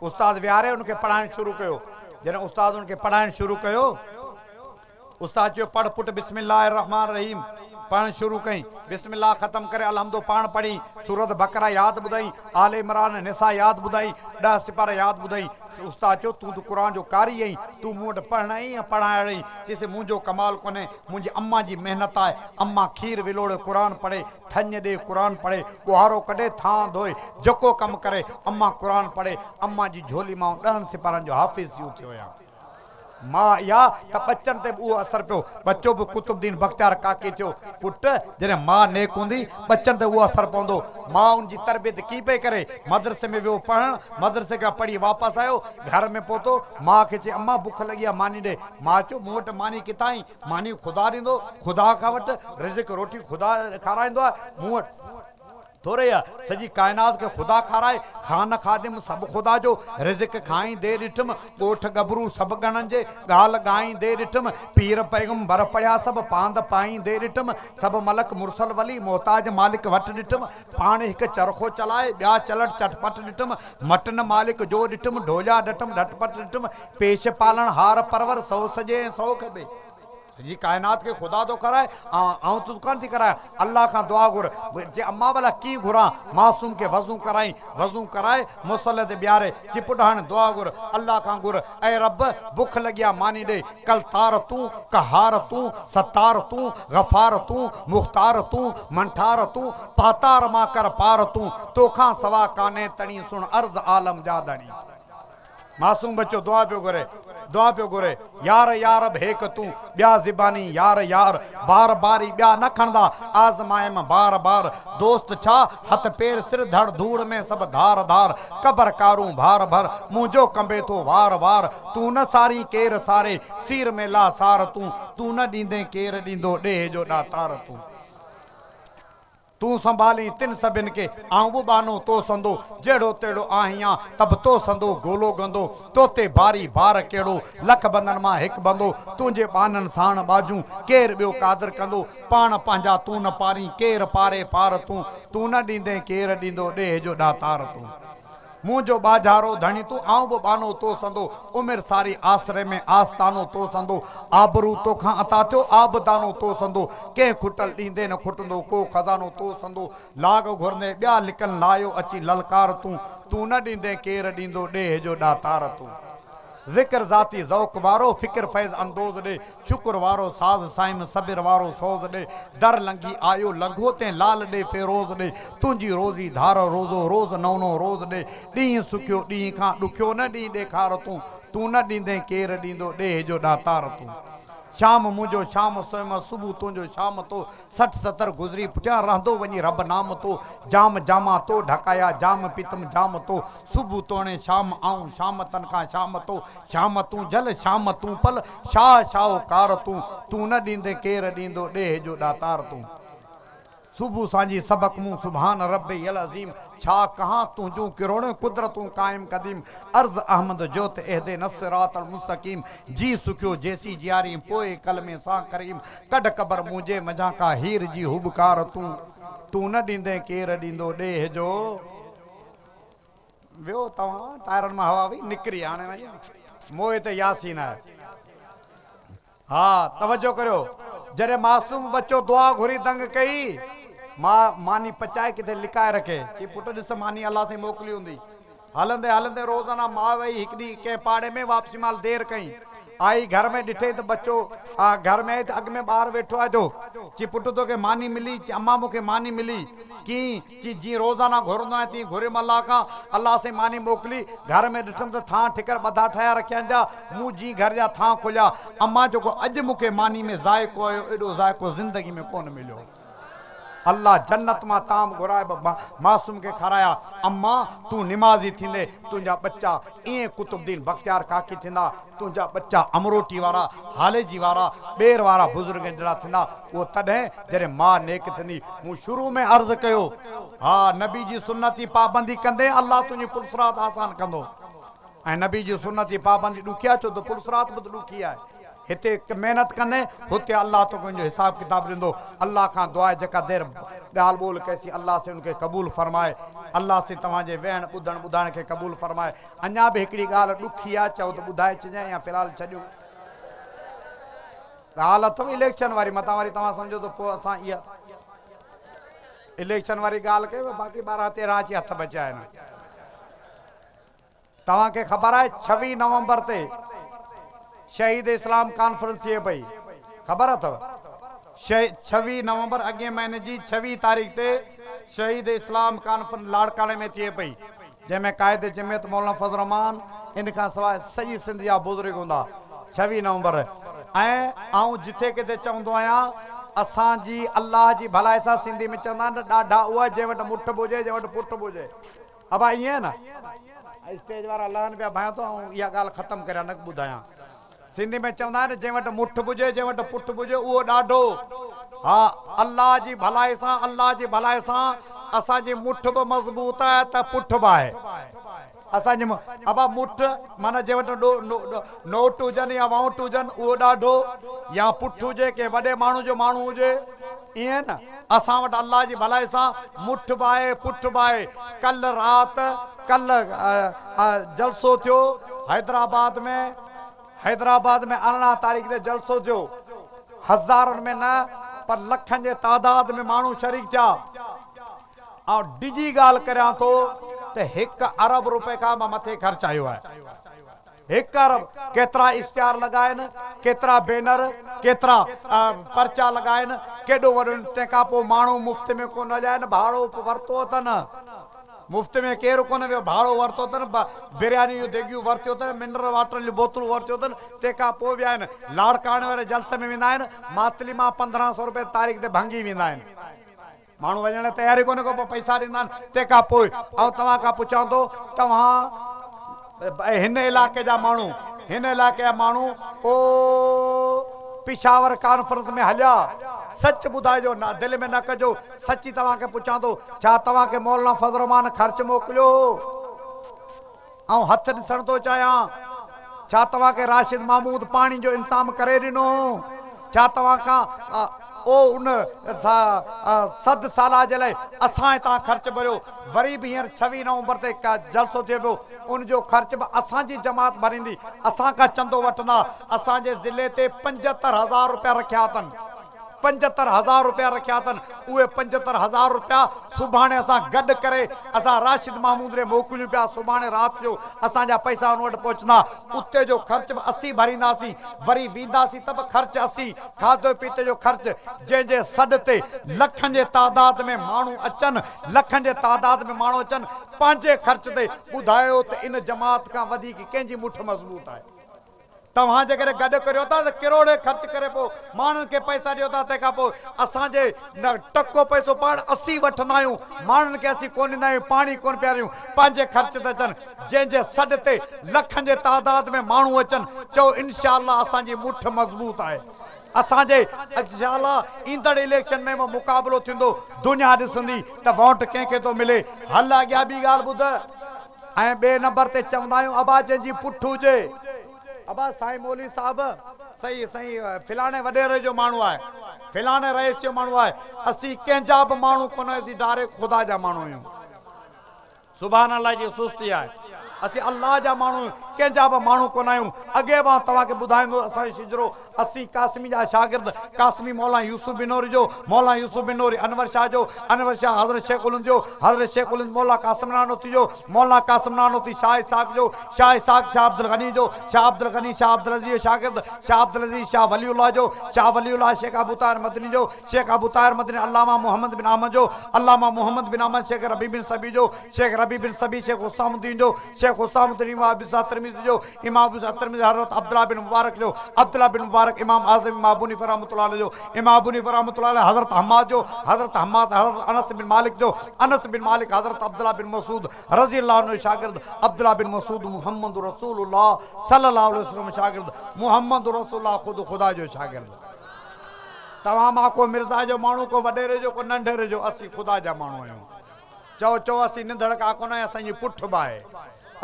A: استاد ويهاري ان کي پڙهائڻ شروع ڪيو جڏهن استاد ان کي پڙهائڻ شروع ڪيو استاد چيو، پڙهه پٽ بسم الله الرحمٰن الرحيم پڙهڻ شروع ڪئين. بسم الله ختم ڪري الحمد پاڻ پڙهي، سورت بقره ياد ٻڌائين، آل عمران، نساء ياد ٻڌائين، ڏهه سپارا ياد ٻڌائين. استاد چيو، تون ته قرآن جو قاري آهين، تون مون وٽ پڙهڻ آئين يا پڙهائڻ آئين؟ چيس، منهنجو ڪمال ڪونهي، منهنجي امان جي محنت آهي. امان کير ولوڙي قرآن پڙهي، ٿڃ ڏي قرآن پڙهي، ٻوهارو ڪڍي، ٿانء ڌوئي، جيڪو ڪم ڪري، امان قرآن پڙهي. امان جي جهولي مان آئون ڏهن سپارن جو حافظ ٿي اٿيو آهيان. ماء اها ته ٻچن تي به اهو اثر پيو. ٻچو به قطب الدين بختيار ڪاڪي ٿيو. پٽ، جڏهن ماء نيڪ هوندي، ٻچن تي اهو اثر پوندو. ماء ان جي تربيت ڪيئن پئي ڪري؟ مدرسي ۾ ويو پڙهڻ، مدرسي کان پڙهي واپس آيو، گهر ۾ پهتو، ماء کي چيائين، امان بک لڳي آهي، ماني ڏي. ماء چيو، مون وٽ ماني ڪٿان آئي؟ ماني خدا ڏيندو، خدا کان وٺ، رزق روٽي خدا کارائيندو آهي، مون وٽ. ٿوري آ، سڄي ڪائنات کي خدا کارائي، خان خادم سڀ خدا جو، رزق کائيندي ڏٺم، ڳوٺ ڳڀرو سڀ ڳڻن جي، ڳالهه ڳائيندي ڏٺم، پير پيغمبر پڙهيا سڀ پاند پائيندي ڏٺم، سڀ ملڪ مرسل ولي محتاج مالڪ وٽ ڏٺم، پاڻ هڪ چرخو چلائي، ٻيا چلڙ چٽپٽ ڏٺم، مٽ نه مالڪ جو ڏٺم، ڍوليا ڏٺم ڍٽ پٽ ڏٺم، پيش پالڻ هار پرور، سو سڄي ۽ سو کٻي. سڄي ڪائنات کي خدا ٿو ڪرائي، آئون ته ڪانه ٿي ڪرايان، الله کان دعا گهر، چي اما ڀلا ڪيئن گهران، معصوم کي وضو ڪرائين، وضو ڪرائي مصلي تي بيهاري، چي پٽ هاڻي دعا گهر، الله کان گهر، اي رب بک لڳي آ ماني ڏي، ڪلتار تون، قهار تون، ستار تون، غفار تون، مختار تون، منٺار تون، پاتار مان ڪر پار تون، توکان سوا ڪانهي تڻي سڻ عرض عالم جا ڌڻي. معصوم ٻچو دعا پيو گهري، دعا پيو گهري، يار يارب هيڪ تون، ٻيا زباني يار يار، بار باري ٻيا نه کڻندا، آزمايم بار بار، دوست ڇا، هٿ پير سر ڌڙ ڌوڙ ۾ سڀ ڌار ڌار، قبر ڪارون ڀار ڀر، منهنجو ڪنبي ٿو وار وار، تون نه سارين ڪير ساري، سير ۾ لا سار تون، تون نه ڏيندين ڪير ڏيندو، ڏيهه جو ڏاتار تون. تون سنڀالين تن سڀن کي، آئون به ٻانهو تو سندو، جهڙو تهڙو آهيان، ته به تو سندو گولو گندو، تو تي باري بار ڪهڙو، لک بندن مان هڪ بندو، تنهنجي ٻانهن ساڻ ٻاجهون، ڪير ٻيو قادر ڪندو، پاڻ پنهنجا تون نه پارين، ڪير پاري پار تون، تون نه ڏيندين ڪير ڏيندو، ڏيهه جو ڏاتار تون. منهنجو ٻاجهارو ڌڻي تون، آئون به ٻانهو تو سندو، عمر ساري آسري ۾ آستانو تو سندو، آبرو توکان عطا ٿيو، آبدانو تو سندو، ڪنهن کٽل ڏيندي نه کٽندو، ڪو خزانو تو سندو، لاڳ گهرندي ٻيا لڪن لايو اچي للڪار تون، تون نه ڏيندين ڪير ڏيندو، ڏيهه جو ڏاتار تون. ذڪر ذاتي ذوق وارو، فڪر فيض اندوز ڏي، شڪر وارو ساز صائم، صبر وارو سوز ڏي، در لنگهي آيو لنگهو تنهن لال ڏي فيروز ڏي، تنهنجي روزي ڌار روزو روز نئون روز ڏي، ڏينهن سکيو ڏينهن کان ڏکيو نه ڏينهن ڏيکار تون، تون نه ڏيندين ڪير ڏيندو، ڏيهه جو ڏاتار تون. شام منهنجو شام سوئم، صبح تنهنجو شام تو، 60 70 گذري پٺيان رهندو وڃي رب نام تو، جام جاما تو ڍڪايا جام پيتم جام تو، صبح توڻي شام آئون شام تن کان شام تو، شام تون جل شام تون پل، شاهه شاهوڪار تون، تون نه ڏيندين ڪير ڏيندو، ڏيهه جو ڏاتار تون. صبح سانجهي سبق مون سبحان ربي العظيم، ڇا ڪهان تنهنجون ڪروڙين قدرتون قائم قديم، عرض احمد جو ته اهدنا الصراط المستقيم، جي سکيو جيسين جيارين پوء ڪلمي سان ڪريم، ڪڍ قبر منهنجي منجهان ڪا هير جي هٻڪار تون، تون نه ڏيندين ڪير ڏيندو ڏيهه جو. ويو توهان ٽائرن مان هوا وئي نڪري هاڻي وڃي موهي ته ياسين آهي. ها توجه ڪريو جڏهن معصوم ٻچو دعا گهري دنگ ڪئي ماء ماني پچائي ڪٿي لڪائي رکي چي پٽ ڏس ماني الله سائين موڪلي هوندي هلندي هلندي روزانه ماء وئي هڪ ڏينهن ڪنهن پاڙي ۾ واپسي مهل دير ڪئي آئي گهر ۾ ڏٺئي ته ٻچو گهر ۾ آئي ته اڳ ۾ ٻار ويٺو آهي جو چي پٽ توکي ماني ملي چي امان مونکي ماني ملي ڪيئن چي جيئن روزانه گهرندو آهيان تيئن گهريم الله کان، الله سائين ماني موڪلي، گهر ۾ ڏٺم ته ٿانء ٺڪر ٻڌا ٺاهيا رکيا آهن جا، مون جيئن گهر جا ٿانء کوليا، امان جيڪو اڄ مون کي ماني ۾ ذائقو آيو ايڏو ذائقو زندگي ۾ ڪونه مليو. الله جنت مان طعام گهرائي به معصوم کي کارايا، امان تون نمازي ٿيندين، تنهنجا ٻچا ائين قطب الدين بختيار ڪاڪي ٿيندا، تنهنجا ٻچا امروٽي وارا، هاليجي وارا، ٻير وارا بزرگن جهڙا ٿيندا، اهو تڏهن جڏهن ماء نيڪ ٿيندي. مون شروع ۾ عرض ڪيو، ها نبي جي سنت جي پابندي ڪندين الله تنهنجي پلصراط آسان ڪندو ۽ نبي جي سنت جي پابندي ڏکي آهي ڇو ته پلصراط به ته ڏکي آهي. هتي محنت ڪندين هتي الله توکي ان جو حساب ڪتاب ڏيندو. الله کان دعا آهي جيڪا دير ڳالهه ٻولهه ڪئي سين الله سائين ان کي قبول فرمائي. الله سائين توهان جي ويهڻ ٻڌڻ ٻڌائڻ کي قبول فرمائي. اڃا به هڪڙي ڳالهه ڏکي آ، چئو ته ٻڌائي ڇڏيان يا في الحال ڇڏيون. ڳالهه اٿم اليڪشن واري، متان وري توهان سمجهو ته پوء اسان اها اليڪشن واري ڳالهه ڪئي، باقي 12 13 اچي هٿ بچيا آهن. توهان کي خبر آهي 26 نومبر تي شهيد اسلام ڪانفرنس ٿئي پئي، خبر اٿو؟ 26 نومبر اڳئين مهيني جي 26 تاريخ تي شهيد اسلام ڪانفرنس لاڙڪاڻي ۾ ٿئي پئي. جنهن ۾ قائد جمعيت مولانا فضل الرحمان ان کان سواء سڄي سنڌ جا بزرگ هوندا 26 نومبر ۽ آئون جٿي ڪٿي چوندو آهيان اسان جي الله جي ڀلائي سان سنڌي ۾ چوندا آهن ته ڏاڍا اها جنهن وٽ مٺ به هجي جنهن وٽ پٺ به هجي ابا ائين نه اسٽيج وارا لهن پيا ڀانيان ٿو آئون اها ڳالهه ختم ڪريان نه ٻڌايان سنڌي ۾ چوندا آهن جنهن وٽ مٺ به هجي جنهن وٽ پٺ به هجي اهو ڏاڍو. ها الله جي ڀلائي سان الله جي ڀلائي سان اسان جي مٺ به مضبوط آهي ته پٺ به آهي. اسان جي ابا مٺ معنيٰ جنهن وٽ نوٽ هجن يا وائونٽ هجن اهو ڏاڍو يا پٺ هجي ڪنهن وڏي ماڻهو جو ماڻهو هجي ائين نه اسان وٽ الله جي ڀلائي سان مٺ به آهي پٺ به آهي. ڪلهه رات ڪلهه جلسو ٿيو حيدرآباد ۾. حيدرآباد ۾ 18 تاريخ تي جلسو ٿيو، هزارن ۾ نه پر لکن جي تعداد ۾ ماڻهو شريڪ ٿيا. آئون ڊڄي ڳالهه ڪريان ٿو ته هڪ ارب روپئي کان به مٿي خرچ آيو آهي. هڪ ارب! ڪيترا اشتهار لڳا آهن، ڪيترا بينر، ڪيترا پرچا لڳا آهن، ڪيڏو وڏو تنهن کان پوء ماڻهو مفت ۾ ڪونه هليا آهن، ڀاڙو ورتو اٿن. مفت ۾ ڪير ڪونه ويو، ڀاڙو ورتو اٿن، برياني جون ديڳيون ورتيون اٿن، منرل واٽر جون بوتلون ورتيون اٿن، تنهن کان پوء ويا آهن. لاڙڪاڻي واري جلسي ۾ ويندا آهن، ماتلي مان 15 سو روپيه تاريخ تي ڀنگي ويندا آهن. ماڻهو وڃڻ لاء تيار ئي ڪونه ڪو، پوء پئسا ڏيندا آهن، تنهن کان پوء آئون توهان کان پڇان ٿو، توهان هن علائقي جا ماڻهو، هن علائقي جا ماڻهو او پشاور ڪانفرنس ۾ هليا، سچ ٻڌائجو، دل ۾ نه ڪجو، سچي توهان کي پڇان ٿو، ڇا توهان کي مولانا فضل الرحمان خرچ موڪليو هو؟ آئون هٿ ڏسڻ ٿو چاهيان. ڇا توهان کي راشد محمود پاڻي جو انتظام ڪري ڏنو هو؟ ڇا توهان کان او ان صد سالا جي لاء اسان هتان خرچ ڀريو، وري به هينئر ڇويهه نومبر تي جلسو ٿئي پيو، ان جو خرچ به اسان جي جماعت ڀريندي، اسان کان چندو وٺندا، اسان جي ضلعي تي 75 هزار روپيا رکيا اٿن. 75 هزار روپيا رکيا اٿن، اهي 75 هزار روپيا سڀاڻي اسان گڏ ڪري اسان راشد محمود ڏي موڪليون پيا، سڀاڻي رات جو اسان جا پئسا ان وٽ پهچندا، اتي جو خرچ به اسين ڀرينداسين، وري وينداسين ته به خرچ اسين، کاڌي پيتي جو خرچ، جنهن جي سڏ تي لکن جي تعداد ۾ ماڻهو اچن، لکن جي تعداد ۾ ماڻهو اچن پنهنجي خرچ تي، ٻڌايو ته ان جماعت کان وڌيڪ ڪنهن جي مٺ مضبوط آهي؟ توهان جيڪڏهن گڏ ڪريو ٿا ته ڪروڙين خرچ ڪري پوء ماڻهن کي پئسا ڏيو ٿا تنهن کان پوء اسان جي نه ٽڪو پئسو پاڻ اسين وٺندا آهيون ماڻهن کي اسين ڪونه ڏيندا آهيون پاڻي ڪونه پياريون پنهنجي خرچ تي اچن جنهن جي سڏ تي لکن جي تعداد ۾ ماڻهو اچن چئو انشاء الله اسان جي مٺ مضبوط آهي اسان جي انشاء الله ايندڙ اليڪشن ۾ به مقابلو ٿيندو دنيا ڏسندي ته ووٽ ڪنهن کي ٿو ملي هل اڳيان ٻي ڳالهه ٻڌ ۽ ٻئي نمبر تي چوندا آهيون ابا جنهن جي پٺ هجي ابا سائين مولوي صاحب سائين سائين فلاڻي وڏيري جو ماڻهو آهي فلاڻي رئيس جو ماڻهو آهي اسين ڪنهن جا به ماڻهو ڪونه آهيون اسين ڊائريڪٽ خدا جا ماڻهو آهيون سبحان الله جي سستي آهي اسين الله جا ماڻهو ڪنهن جا به ماڻهو ڪونه آهيون اڳي به آئون توهان کي ٻڌائيندو اسان جو شجرو اسين قاسمي جا شاگرد، قاسمي مولانا يوسف بنوري جو، مولانا يوسف بنوري انور شاهه جو، انور شاهه حضرت شيخ الهند جو، حضرت شيخ الهند مولا قاسم نانوتي جو، مولانا قاسم نانوتي شاهه اسحاق جو، شاهه اسحاق شاهه عبدالغني جو، شاهه عبدالغني شاهه عبدالعزيز جو شاگرد، شاهه عبدالعزيز شاهه ولي الله جو، شاهه ولي الله شيخ ابو طاهر مدني جو، شيخ ابو طاهر مدني علامه محمد بن احمد جو، علامه محمد بن احمد شيخ ربيع بن صبيح جو، شيخ ربيع بن صبيح شيخ حسام الدين جو، شيخ حسام الدين امام ابي اسحاق ترمذي جو، امام ابو اسحاق ترمذي حضرت عبدالله بن مبارڪ جو، عبدالله بن مبارڪ امام اعظم امام ابو حنيفه رحمة الله عليه جو، امام ابو حنيفه رحمة الله عليه حضرت حماد جو، حضرت حماد حضرت انس بن مالڪ جو، انس بن مالڪ حضرت عبدالله بن مسعود رضي الله عنه جو شاگرد، عبدالله بن مسعود محمد رسول الله صلي الله عليه وسلم جو شاگرد، محمد رسول الله خود خدا جو شاگرد. توهان مان ڪو مرزا جو ماڻهو، ڪو وڏيري جو، ڪو ننڍيري جو، اسين خدا جا ماڻهو آهيون. چئو چئو اسين ننڌڻڪا ڪونه آهيون اسان جي پٺ به آهي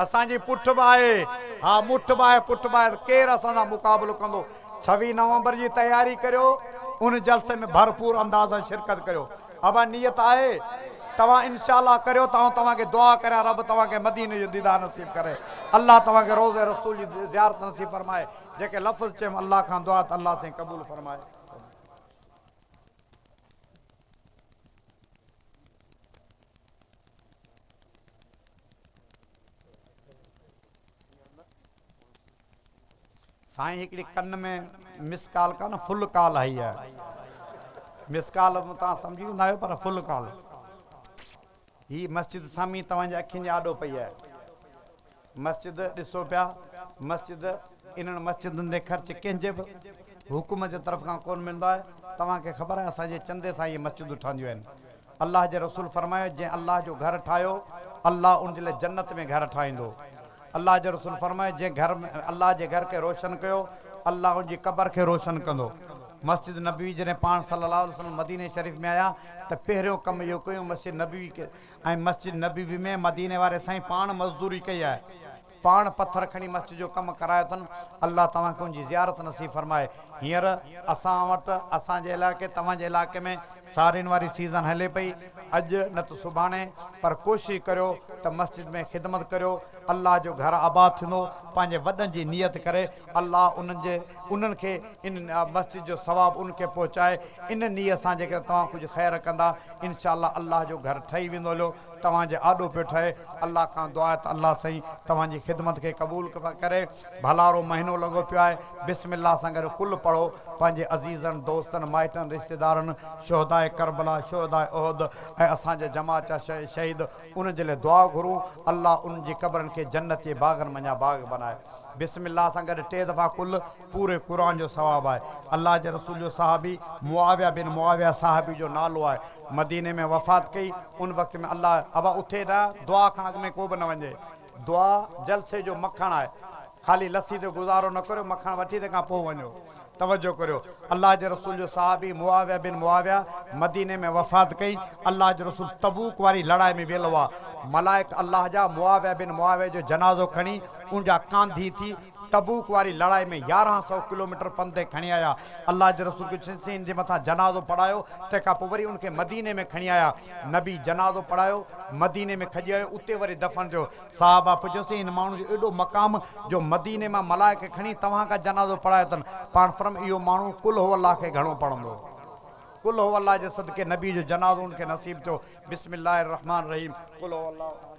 A: اسان جي پٺ به آهي ها مٺ به آهي پٺ به آهي ته ڪير اسان سان مقابلو ڪندو ڇويهه نومبر جي تياري ڪريو ان جلسي ۾ ڀرپور انداز سان شرڪت ڪريو ابا نيت آهي توهان انشاء الله ڪريو ته آئون توهان کي دعا ڪريان رب توهان کي مديني جو ديدار نصيب ڪري الله توهان کي روضه رسول جي زيارت نصيب فرمائي جيڪي لفظ چيم الله کان دعا ته الله سائين قبول فرمائي. سائين هڪڙي ڪن ۾ مس ڪال ڪانه فل ڪال آئي آهي مس ڪال توهان سمجهي ويندا آهيو پر فل ڪال هي مسجد سامي توهان جي اکين جي آڏو پئي آهي مسجد ڏسو پيا مسجد انهن مسجدن تي خرچ ڪنهن جي به حڪومت جي طرف کان ڪونه ملندو آهي توهان کي خبر آهي اسان جي چندي سان اهي مسجدون ٺهنديون آهن الله جي رسول فرمايو جنهن الله جو گهر ٺاهيو الله ان جي لاء جنت ۾ گهر ٺاهيندو الله جي رسول فرمايو جنهن گهر الله جي گهر کي روشن ڪيو الله ان جي قبر کي روشن ڪندو مسجد نبوي جڏهن پاڻ صلي الله عليه وسلم مديني شريف ۾ آيا ته پهريون ڪم اهو ڪيو مسجد نبوي کي ۽ مسجد نبوي ۾ مديني واري سائين پاڻ مزدوري ڪئي آهي پاڻ پٿر کڻي مسجد جو ڪم ڪرايو اٿن الله توهان کي ان جي زيارت نصيب فرمائي هينئر اسان وٽ اسان جي علائقي توهان جي علائقي ۾ سارين واري سيزن هلي پئي اڄ نه ته سڀاڻي پر ڪوشش ڪريو ته مسجد ۾ خدمت ڪريو الله جو گهر آباد ٿيندو پنهنجي وڏن جي نيت ڪري الله انهن جي انهن کي ان مسجد جو ثواب انهن کي پهچائي ان نيت سان جيڪڏهن توهان ڪجهه خير ڪندا انشاء الله الله جو گهر ٺهي ويندو هليو توهان جي آڏو پيو ٺهي الله کان دعا آهي ته الله سائين توهان جي خدمت کي قبول ڪري ڀلارو مهينو لڳو پيو آهي بسم الله سان گڏ قل پڙهو پنهنجي عزيزن دوستن مائٽن رشتيدارن شهداء ڪربلا شهداء احد ۽ اسان جي جماعت جا شهيد انهن جي لاء دعا گهرون الله انهن جي قبرن کي جنت جي باغن منجهان باغ بنائي. بسم الله سان گڏ ٽي دفعا قل پوري قرآن جو ثواب آهي. الله جي رسول جو صحابي معاويه بن معاويه صحابي جو نالو آهي. مديني ۾ وفات ڪئي ان وقت ۾ الله ابا اٿي نه دعا کان اڳ ۾ ڪو به نه وڃي دعا جلسي جو مکڻ آهي خالي لسي تي گذارو نه ڪريو مکڻ وٺي تنهن کان پوء وڃو. توجه ڪريو! الله جي رسول جو صحابي معاويه بن معاويه مديني ۾ وفات ڪئي، الله جو رسول تبوڪ واري لڙائي ۾ ويل هئا، ملائڪ الله جا معاويه بن معاويه جو جنازو کڻي ان جا ڪانڌي ٿي تبوڪ واري لڙائي ۾ 1100 ڪلوميٽر پنڌ تي کڻي آيا. الله جي رسول کي چيائين ان جي مٿان جنازو پڙهايو، تنهن کان پوء وري ان کي مديني ۾ کڻي آيا. نبي جنازو پڙهايو، مديني ۾ کڄي آيو، اتي وري دفن ٿيو. صحابه پڇيوسين هن ماڻهو جو ايڏو مقام جو مديني مان ملائڪ کڻي توهان کان جنازو پڙهايو اٿن. پاڻ فرم اهو ماڻهو قل هو الله کي گهڻو پڙهندو هو. قل هو الله جي صدقي نبي جو جنازو ان کي نصيب ٿيو. بسم الله الرحمٰن الرحيم قل هو الله احد.